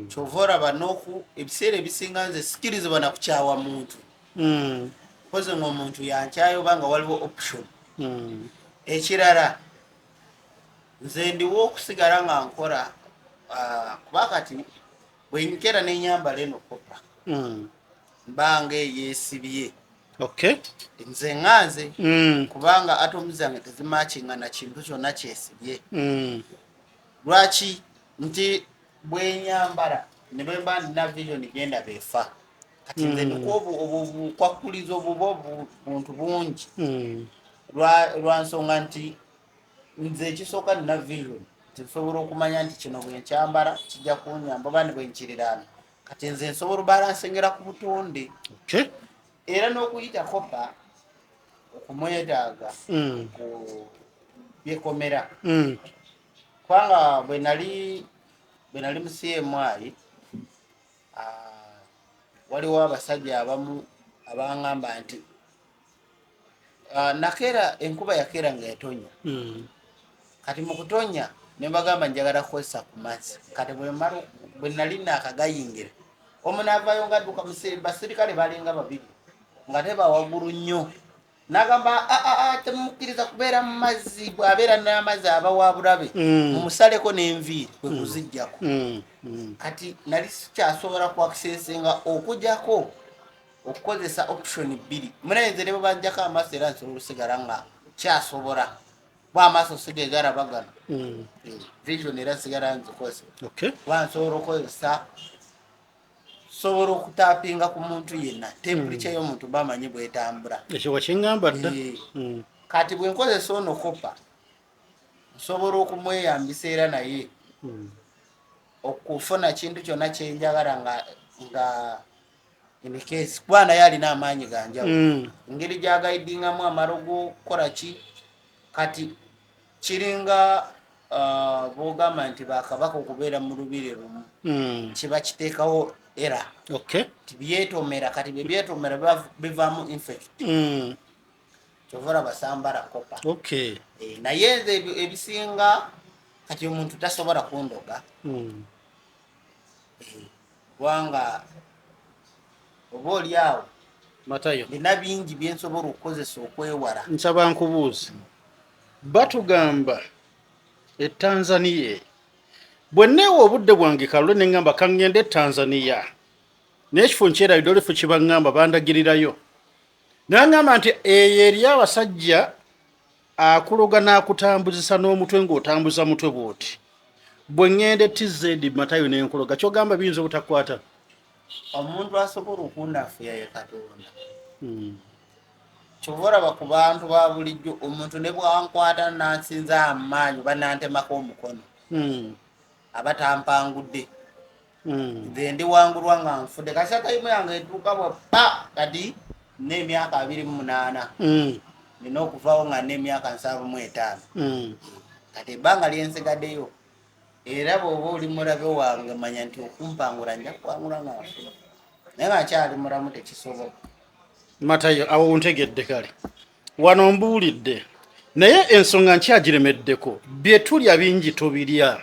Kyova olaba noku ebiseera ebisinga nze sikirizibwa nakukyawa muntu, koze nga omuntu yankyayo oba nga waliwo option. Ekirala, nze ndiwo okusigala nga nkola, kuba kati bwe nkera nenyambala eno copper, mbanga eyeesibye. Nze nga nze, kubanga atomu zange tezimakinga na kintu kyonna kyesibye. Lwaki? Nti bwenyambala ne bwe mba nina vision genda befa. Kati nze ndiko obukwakulizo obuba buntu bungi, lwa nsonga nti nze ekisooka nina vision, nti nsobola okumanya nti kino bwenkyambala kijja kunyamba oba ne bwenkiriraana. Kati nze nsobola obalansengera ku butonde, era n'okuyita copper okumwetaaga ku byekomera, kubanga bwe nali mu CMI, waliwo abasajja abamu abaŋŋamba nti nakeera enkuba yakeera nga etonya. Kati mu kutonya ne mbagamba njagala kukozesa ku mazzi. Kati bwe nali naakagayingira, omu naavaayo nga adduka, basirikale balinga babiri nga teba waggulu nnyo, nagamba, "Ah, ah, ah, temukkiriza kubeera mu mazzi, bw'abeera n'amazzi aba wa bulabe, mumusaleko n'enviiri," kwe kuziggyako. Kati nali sikyasobola kuaccessinga okujjako okukozesa option bbiri. Munayinza ne bwe banjjako amaaso, era nsobola osigala nga kyasobola, kuba amaaso sigegalaba gano. Vision era sigala nzikoze, kuba nsobola okukozesa, sobola okutapinga ku muntu yenna, temperature y'omuntu bamanyi bwetambula. Ekyo wakiŋŋamba dda. Kati bwe nkozesa ono copper, nsobola okumweyambisa era naye okufuna kintu kyonna kyenjagala nga in case, kuba naye alina amaanyi ganjawulo, engeri gyagayidingamu amalo g'okukola ki. Kati kiringa bwogamba nti bakabaka okubeera mu lubiri lumu, kiba kiteekawo era tibyetomera. Kati bye byetomera bivaamu infect. Kyova olaba sambala copper. Naye nze ebisinga kati omuntu tasobola kundoga, kubanga oba oli awo Matayo, nina bingi byensobola okukozesa okwewala. Nsaba nkubuuze, batugamba e Tanzania eyo, bwe neewa obudde bwange kalule ne ŋŋamba kaŋŋende e Tanzania, naye ekifo nkyerabidde, olifu kibaŋŋamba bandagirirayo, naŋŋamba nti eyo eri abasajja akuloga n'akutambuzisa n'omutwe ng'otambuza mutwe bw'oti. Bwe ŋŋenda e TZ, Matayo, n'enkuloga, kyogamba biyinza obutakwata? Omuntu asobola okunnafuya ye Katonda. Kyova olaba ku bantu ba bulijjo, omuntu ne bwankwata nansinza amaanyi oba nantemako omukono, aba tampangudde. Nze ndiwangulwa nga nfudde. Kasita time yange etuuka bwe pa, kati n'emyaka 28, nina okuvaawo nga n'emyaka 75. Kati ebbanga lyensigaddeyo. Era bw'oba oli mulabe wange, manya nti okumpangula nja kuwangula nga nfuna, naye nga nkyali mulamu tekisoboka. Matayo, awo ntegedde. Kale wano mbuulidde, naye ensonga nkyagiremeddeko. Bye tulya bingi tobirya,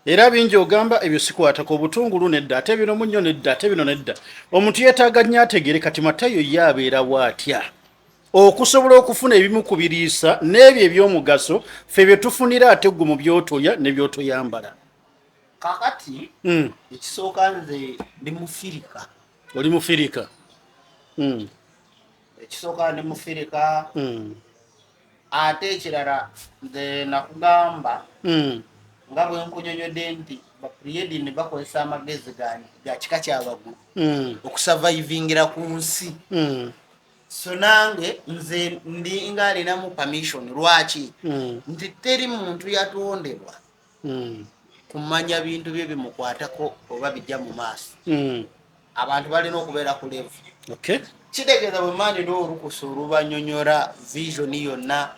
era bingi ogamba ebyo sikwatako, obutungulu nedda, ate bino munnyo nedda, ate bino nedda. Omuntu yeetaaga nnyo ategere. Kati Matayo ye abeerawo atya okusobola okufuna ebimu ku biriisa n'ebyo ebyomugaso ffe bye tufunira, ate ggwe mu byotolya ne byotoyambala? Kakati ekisooka, nze ndi mufirika. Oli mufirika. Ekisooka ndi mufirika. Ate ekirala, nze nakugamba nga bwe nkunyonyodde nti bapuliyedini bakozesa amagezi ga kika kyawaggulu okusurvivingira ku nsi. So nange nze ndi nga alinamu permission. Lwaki? Nti teri muntu yatondebwa kumanya bintu bye bimukwatako oba bijja mu maaso. Abantu balina okubeera ku level. Kitegeeza bwe mba nina olukusa olubanyonyola vision yonna,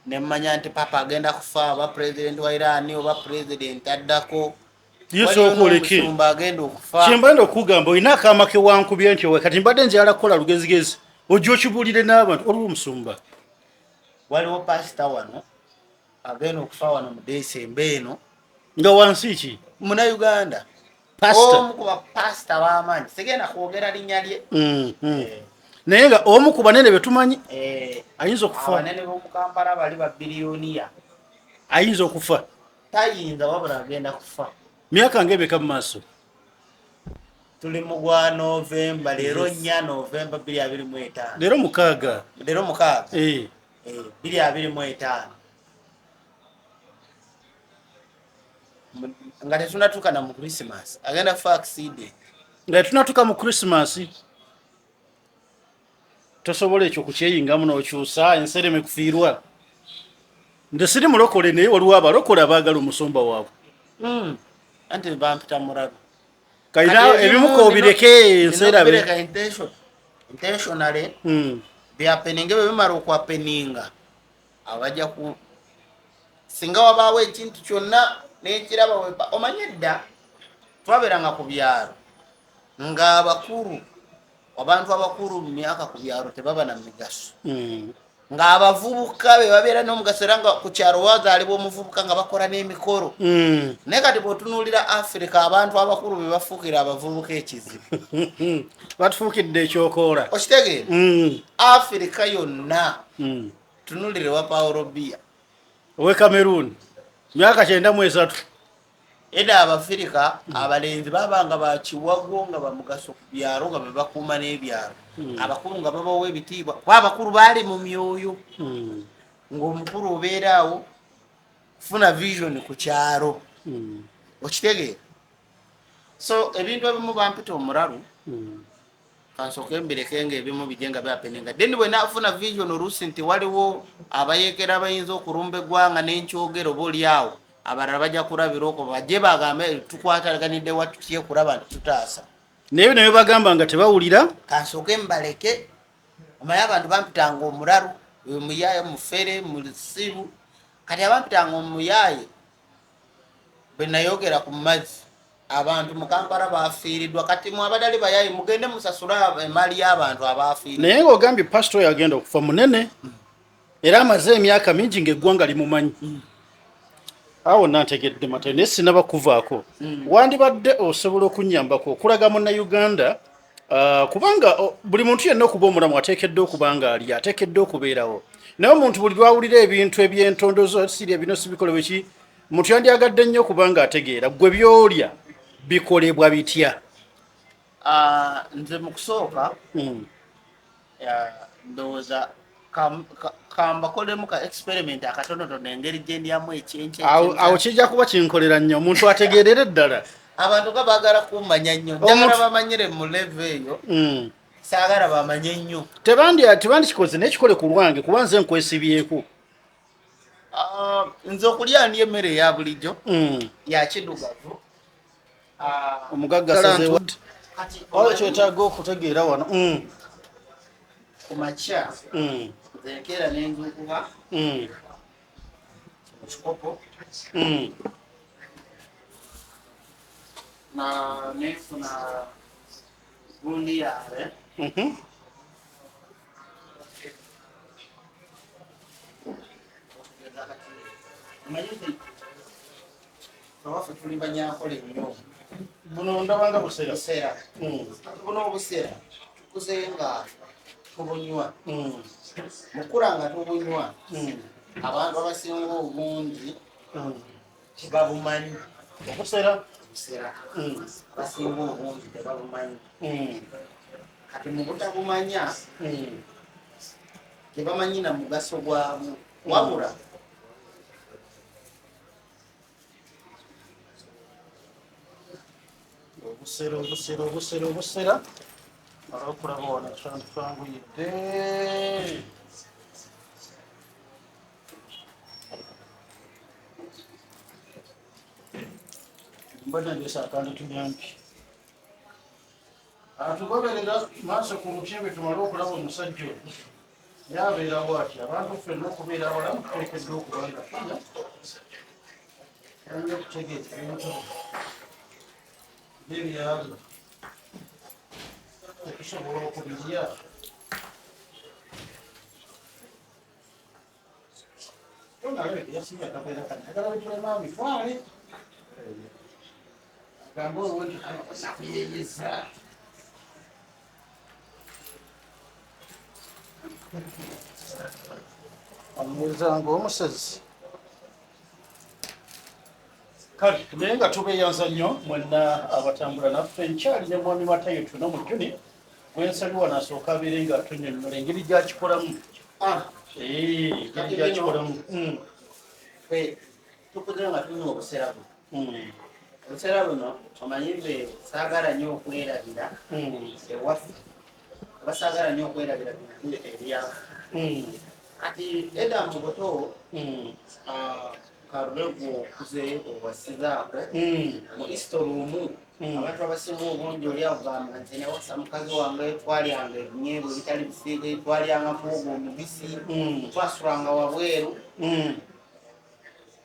nemmanya nti papa agenda kufa, oba pulezidenti wa Iran, oba pulezidenti addako, Yosooka oleke. Omusumba agenda okufa. Kyembadde okugamba, olina akaama ke wankubye nti owe kati mbadde njagala kukola lugezigezi, ojja okibuulire n'abantu. Waliwo omusumba? Waliwo pasita wano agenda okufa wano mu Desemba eno. Nga wansi ki? Munauganda. Pasita? Omu ku bapasita b'amaanyi, sigenda kwogera linnya lye. Naye nga omu ku banene betumanyi ayinza okufa? Abanene b'omu Kampala bali ba billionaire. Ayinza okufa? Tayinza, wabula agenda kufa. Myaka ngaemeka mu maaso? Tuli mu gwa Novemba, leero 4 Novemba 2025. Leero 6. Leero 6. 2025, nga tetunatuuka na mu Christmas agenda kufa accident. Nga tetunatuuka mu Christmas. Tosobola ekyo kukyeyingamu n'okyusa ensereme kufiirwa? Nze siri mulokole, naye waliwo abalokole abaagala omusumba waabwe. Anti bampita mulalu. Kalina ebimu koobireke enserabe. Intentionally byahappeninga, ebyo bimala okuhappeninga, abajja ku singa wabaawo ekintu kyonna nekiraba weba. Omanye edda twabeeranga ku byalo ng'abakulu, abantu abakulu mu myaka ku byalo tebaba na migaso, ng'abavubuka be babeera n'omugaso, era nga ku kyalo wazaalibwa omuvubuka nga bakola n'emikolo. Naye kati bw'otunuulira Afirika, abantu abakulu be bafuukira abavubuka ekizibu. Batufuukidde ekyokoola. Okitegeera? Afirika yonna, tunulire wa Paulo Bia. Owe Cameroon, myaka 93. Edda Abafirika abalenzi babanga bakiwago nga bamugaso ku byalo, nga bebakuuma n'ebyalo, abakulu nga babawa ebitiibwa, kuba abakulu baali mu myoyo. Ng'omukulu obeera awo kufuna vision ku kyalo. Okitegeera? So ebintu ebimu bampita omulalu. Kansooke mbireke nga ebimu bijje nga byahappeninga, then bwe naafuna vision oluusi nti waliwo abayeekera abayinza okulumba eggwanga n'enkyogero, oba oli awo abalala bajja kulabira okwo, bajje bagambe tukwataganidde wa, tutye kulaba nti tutaasa. Naye bino bebagamba nga tebawulira. Kansooke mbaleke. Omanyi abantu bampitanga omulalu, oyo muyaaye, mufere, musiru. Kati abampitanga omuyaaye, bwe nayogera ku mazzi, abantu mu Kampala bafiiriddwa. Kati mwe abatali bayaaye mugende musasule emaali y'abantu abafiiriddwa. Naye ng'ogambye pasito oyo agenda okufa munene, era amaze emyaka mingi ng'eggwanga limumanyi. Awo nantegedde, Matayo, naye sinaba kuvaako. Wandibadde osobola okunnyambako okulaga Munnayuganda, kubanga buli muntu yenna okuba omulamu ateekeddwa okuba nga alya, ateekeddwa okubeerawo. Naye omuntu buli lwawulira ebintu ebyentondo zo sirya bino, sibikola biki, omuntu yandyagadde nnyo okuba nga ategeera gwe byolya bikolebwa bitya. Ah, nze mu kusooka ndowooza kambakolemu ka experiment akatonotono engeri gye ndyamu ekyenkya. Awo kijja kuba kinkolera nnyo omuntu ategeerere ddala. Abantu nga baagala kumanya nnyo, njagala bamanyire mu level eyo. Saagala bamanye nnyo. Tebandikikoze, naye kikole ku lwange, kuba nze nkwesibyeko. Ah, nze okulya ndi emmere eya bulijjo ya kiddugavu. Ah, Omugagga asazeewo. Kati waliwo kyetaaga okutegeera wano. Ku makya nze nkeera nenzuukuka mu kikopo. Na nenfuna gundi yange. Omanyi nti ewaffe tuli banyankole nnyo. Buno ndabanga busera. Busera. Buno obusera tukuze nga tubunywa. Mukula nga tubunywa, abantu abasinga obungi tebabumanyi. Obusera? Obusera. Abasinga obungi tebabumanyi. Kati mu butabumanya, tebamanyi na mugaso gwabwo. Wabula Obusera, obusera, obusera, obusera. Olwokulaba wano kyantwanguyidde. Mbadde ndeese akantu tuyambi. Atugoberera maaso ku lutimbe tumale okulaba omusajja oyo. Yabeerawo ati abantu ffenna okubeera abalamu tuteekeddwa okuba nga tulya. Tulina okutegeera ebintu n'ebyalo okusobola okubirya. Alabika yasimye akaveera kano, ayagala bitulema abitwale. Agambe olwo nti nakuyeyeza. Amuyezanga omusezi. Kale naye nga tubeeyanza nnyo mwenna abatambula naffe. Nkyali ne mwami Matayo Tuno mu Juni gwensabye wano asooka abeere nga atunyonnyola engeri gy'akikolamu. Engeri gy'akikolamu. Ffe tukuze nga tunywa obusera buno. Obusera buno omanyi nze saagala nnyo okwerabira ewaffe, oba saagala nnyo okwerabira bintu ebyaffe. Kati edda mu buto, kalule okuze owasizaako mu istolumu, abantu abasinga obungi oli agamba nze newasa mukazi wange twalyanga ebinyeebwa ebitali bisiige, twalyanga muwogo omubisi, twasulanga wabweru.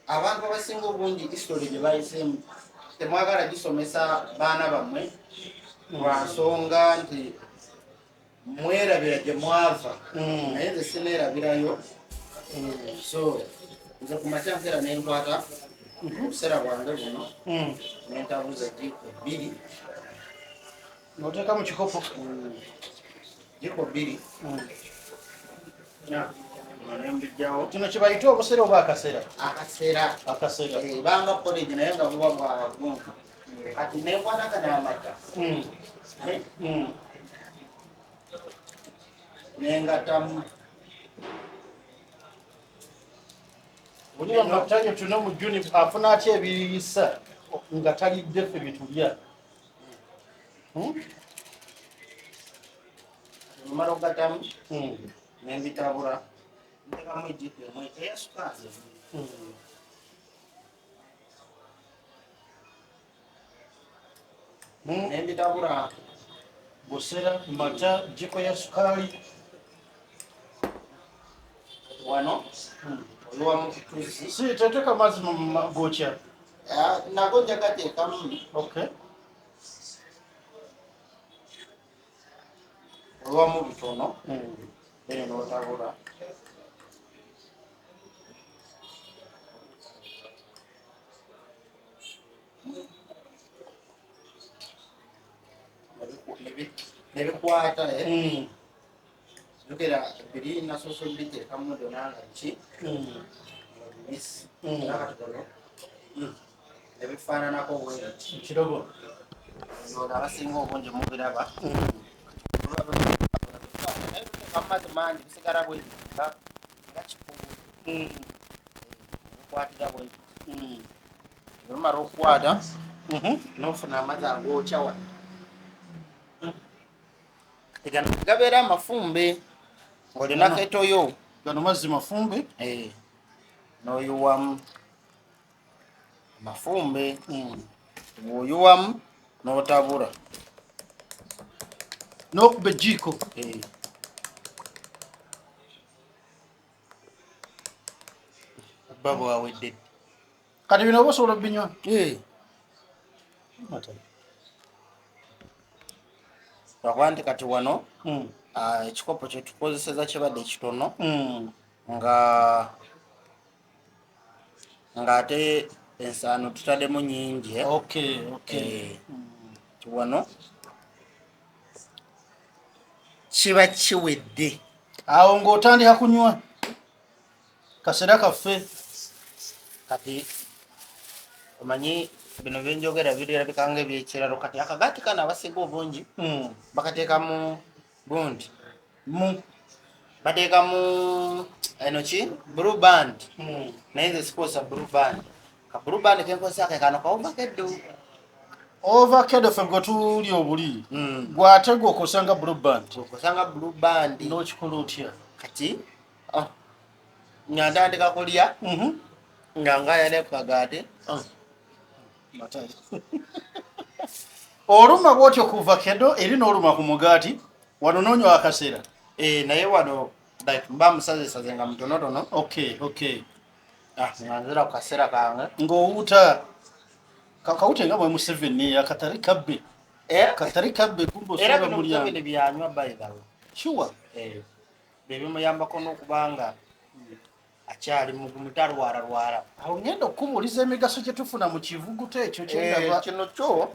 Abantu abasinga obungi history gye bayiseemu temwagala gisomesa baana bammwe lwa nsonga nti mwerabira gye mwava. Naye nze sineerabirayo. So nze ku makya nkeera nenkwata obusera bwange buno, nentabuza ejiiko 2. N'oteeka mu kikopo. Jiiko 2. Nembijjawo. Kino kye bayita obusera oba akasera? Akasera. Akasera. Banga porridge naye nga buba bwagunka. Kati nenkwatagana amata, nengatamu. Buli Matayo Tuno mu Juni afuna atya ebiriisa nga talidde ffe bye tulya? Omala okugatamu, nembitabula, ntekamu ejiiko emu eya sukaali. Nembitabula. Busera, mata, jiko ya sukaali. Wano oyiwamu tuzzi. Si teteeka mazzi mu gokya? Nago nja gateekamu. Okay. Oyiwamu bitono, then n'otabula. Nebikwata. Jjukira biri nasoose obiteekamu byonna nga ki nga bibisi. Era kati gano nebifaananako bwebiti. Kirobo. Ndowooza abasinga obungi mubiraba. Naye biteeka mu mazzi mangi bisigala bwe nga kikubu, bikwatira bwe. Bwebimala okukwata, nofuna amazzi agookya wano. Kati gano gabeera amafumbe ng'olina ketoyo. Gano mazzi mafumbe. N'oyiwamu amafumbe. Bw'oyiwamu n'otabula. N'okuba ejjiiko. Bba bwawedde. Kati bino oba osobola obinywa? Matayo. Lwakuba nti kati wano ekikopo kyetukozeseza kibadde kitono, nga ng'ate ensaano tutaddemu nyingi, eh? Okay. Wano kiba kiwedde. Awo ng'otandika kunywa kaseera kaffe. Kati omanyi bino byenjogera birabika nga ebyekiralo. Kati akagaati kano abasinga obungi bakateeka mu gundi, bateeka mu eno ki, Blue Band. Naye nze sikozesa Blue Band. Ka Blue Band kenkozesa ke kano ka ovakedo. Ovakedo ffe gwe tuli obuli, gwate gwe okosanga Blue Band? Okosanga Blue Band. N'okikola otya? Kati nga ntandika kulya, nga ngaya ne kagaati. Oluma bwotyo ku vakedo eri n'oluma ku mugaati wano n'onywa akaseera. Eh, naye wano like mba musazesaze nga mutonotono. Okay. Nga nzira ku kaseera kange. Ng'owuuta kawute nga bwe Museveni akatali kabbe. Eh? Katali kabbe kumba. Era osobola bino mulyango. Museveni byanywa, by the way. Sure. Eh, bye bimuyambako n'okuba nga akyali mugumu, talwalalwala. Awo ngenda okukubuuliza emigaso gye tufuna mu kivuguto ekyo kyendaba. Eh, kino kyo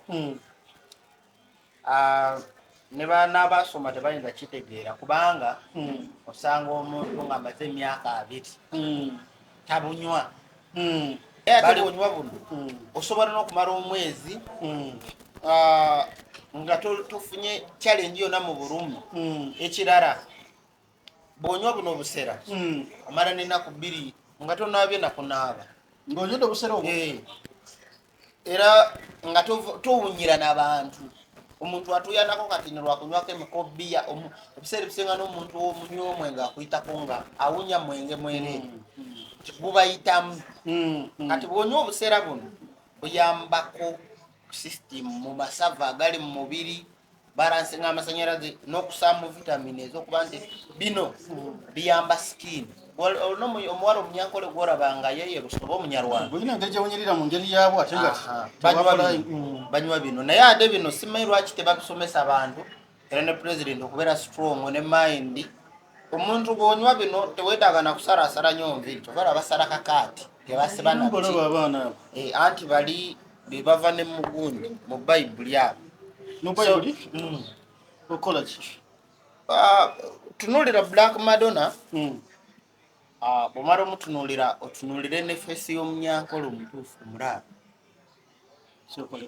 ne banaabasoma tebayinza kitegeera, kubanga osanga omuntu ng'amaze emyaka 20 tabunywa. Naye ate bwonywa buno, osobola n'okumala omwezi nga tofunye challenge yonna mu bulumi. Ekirala, bw'onywa buno obusera, omala n'ennaku 2 nga tonaabye nakunaaba. Ng'onywedde obusera obwo? Eh. Era nga towunyira n'abantu. Omuntu atuyanako kati nolwakunywako emikobiya, ebiseera ebisinga n'omuntu omunywa omwenge akuyitako nga awunya mwenge mwereere, gubayitamu. Kati bw'onywa obuseera buno, buyambako system mu masavu agali mu mubiri, balansinga amasanyalaze n'okusaamu vitamini ez'okuba nti bino biyamba skin. Olina omuwala omunyankole gwolaba nga yeyerusa oba omunyarwanda. Bulina engeri gyewunyirira mu ngeri yaabwe ate nga Aha, banywa tewabala- bino, banywa bino. Naye ate bino simanyi lwaki tebabisomesa bantu. Era ne president okubeera strong ne mind, omuntu bw'onywa bino teweetaaga nakusalasala nnyo nviiri. Kyova basala kakaati, tebasiba Olaba naki. abaana abo. Eh, anti bali bebava ne mugundi mu Bayibuli abo. Mu Bayibuli okola ki? Ah, tunuulira Black Madonna. Ah, bw'omala omutunuulira, otunuulire ne face y'omunyankole omutuufu omulaba.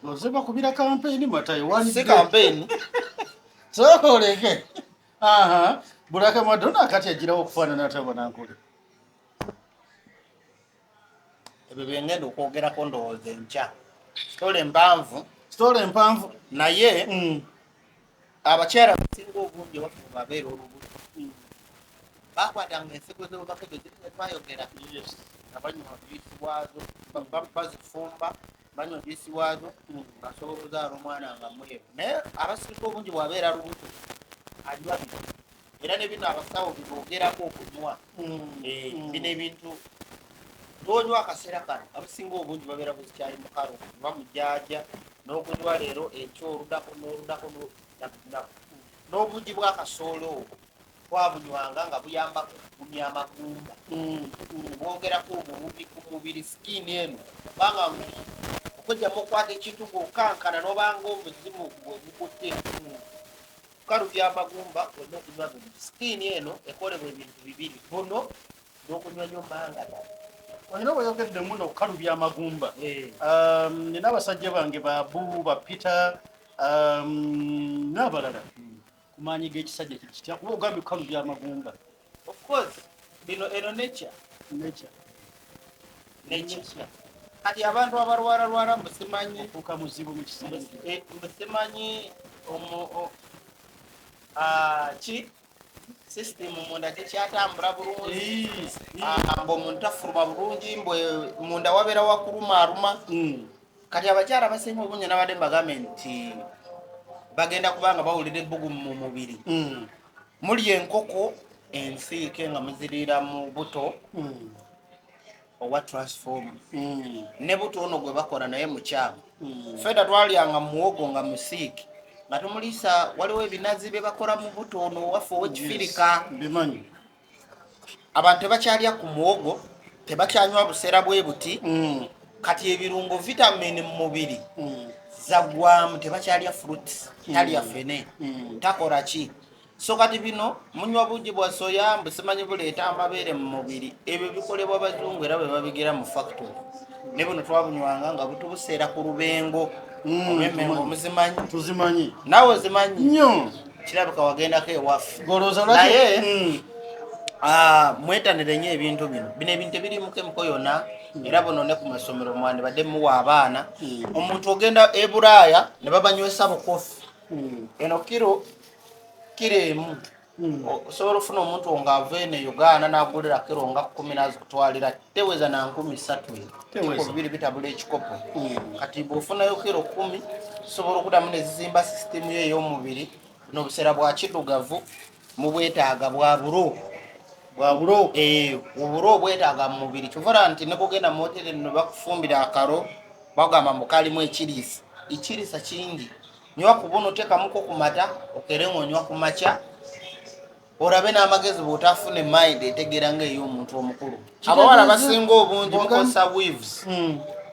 Oze bakubira kampeyini, Matayi. Si kampeyini. Sooka oleke. Aha, Black Madonna kati agirawo okufaanana ate abanankole? Ebyo byengenda okwogerako ndowooza enkya, story empanvu. Story empanvu. Naye abakyala basinga obungi ewaffe babeera olubuto, bakwatanga ensigo z'obubakejo ziri zetwayogera, nga banywa juice waazo, bazifumba, banywa juice waazo, ng'asobola okuzaala omwana nga mweru. Naye abasinga obungi bw'abeera lubuto anywa bino, era ne bino abasawo biboogerako okunywa. Eh, bino ebintu tonywa akaseera kano, abasinga obungi babeera buzikyali mukalo oba mujaaja n'okunywa leero, enkya oluddako n'oluddako naku. N'obugi bw'akasoolo obwo twabunywanga nga buyambako okugumya amagumba. Bwongerako obuwumi ku mubiri, skin eno, kubanga okujjamu okwata ekintu ng'okankana n'obanga omuzimu gwegukutte kukalubya amagumba. Olina okunywa bino. Skin eno ekolebwa ebintu bibiri, buno n'okunywa nnyo mangada. Olina bweyogedde muno okukalubya amagumba. Nina abasajja bange babu ba Peter, n'abalala ku maanyi g'ekisajja kiri kitya, kuba ogambye okukalubya amagumba. Of course, bino eno nature. Nature. Nature. Kati abantu abalwalalwala musimanyi ofuuka muzibu mu kisenge. Eh, musimanyi ki system munda tekyatambula bulungi. Ah, mbu omuntu tafuluma bulungi, mbwe munda wabeera wakulumaaluma. Kati abakyala abasinga obungi nabadde mbagambe nti bagenda kubanga bawulira ebbugumu mu mubiri. Mulya enkoko ensiike nga muziriira mu buto owa transform ne buto ono gwe bakola naye mukyamu. Feda twalyanga muwogo nga musiike. Nga tumuliisa, waliwo ebinazi bye bakola mu buto ono owaffe ow'ekifirika. Bimanyi. Abantu tebakyalya ku muwogo, tebakyanywa busera bwe buti. Kati ebirungo, vitamin mu mubiri zaggwamu, tebakyalya fruits, talya fene, takola ki. So kati bino munywa bugi bwa soya, mbu simanyi buleeta amabeere mu mubiri. Ebyo bikolebwa bazungu era bwe babigira mu factory. Ne buno twabunywanga nga butubuseera ku lubengo. Olw'emmengo muzimanyi? Tuzimanyi. Naawe ozimanyi? Nnyo. Kirabika wagendako ewaffe. Golooza. Naye mwetanire nnyo ebintu bino. Bino ebintu tebirimu chemical yonna, era buno ne ku masomero mwandibadde muwa abaana. Omuntu ogenda e Bulaaya ne babanywesa bukofi. Eno kiro, kiro emu osobola ofuna omuntu ng'ava eno e Uganda n'agulira kiro nga 10 n'azikutwalira, teweza na 3000. Teweza. Ebikopo bibiri bitabula ekikopo. Kati bw'ofunayo kiro 10, osobola okuddamu nezizimba sisitimu yo ey'omubiri. Buno obuseera bwa kiddugavu mubwetaaga, bwa bulo. Bwa bulo. Eh, obulo obwetaaga mu mubiri. Kyova nti ne bwogenda mu hoteri no bakufumbira akalo, bagamba mbu kalimu ekiriisa, ekiriisa kingi. Nywa ku buno, teekamuko ku mata, okere ng'onywa ku makya, olabe n'amagezi bw'otafuna mind etegeera ng'ey'omuntu omukulu. Abawala basinga obungi mukozesa weaves.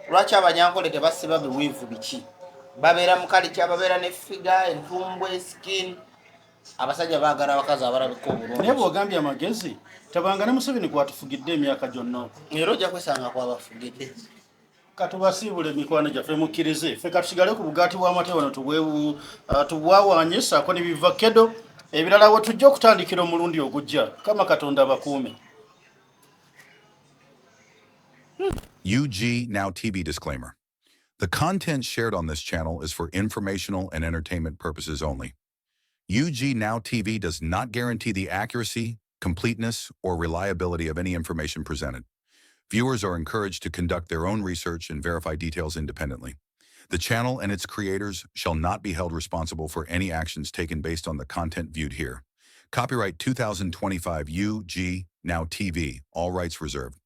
Lwaki abanyankole tebasiba biweave? Biki? Babeera mu kalica, babeera ne figure, entumbwe, skin. Abasajja baagala abakazi abalabika Naye obulungi. bw'ogambye amagezi, tabanga ne Museveni gwatufugidde emyaka gyonna. Era ojja kwesanga kwabafugidde. Katubasiibule emikwano gyaffe, mukkirize ffe katusigale ku bugaati bw'amata wano tubwawanye saako ne biva kedo ebirala we tujja okutandikira omulundi ogujja. Kama Katonda abakuume. UG Now TV disclaimer. The content shared on this channel is for informational and entertainment purposes only. UG Now TV does not guarantee the accuracy, completeness, or reliability of any information presented. Viewers are encouraged to conduct their own research and verify details independently. The channel and its creators shall not be held responsible for any actions taken based on the content viewed here. Copyright 2025 UG Now TV, all rights reserved.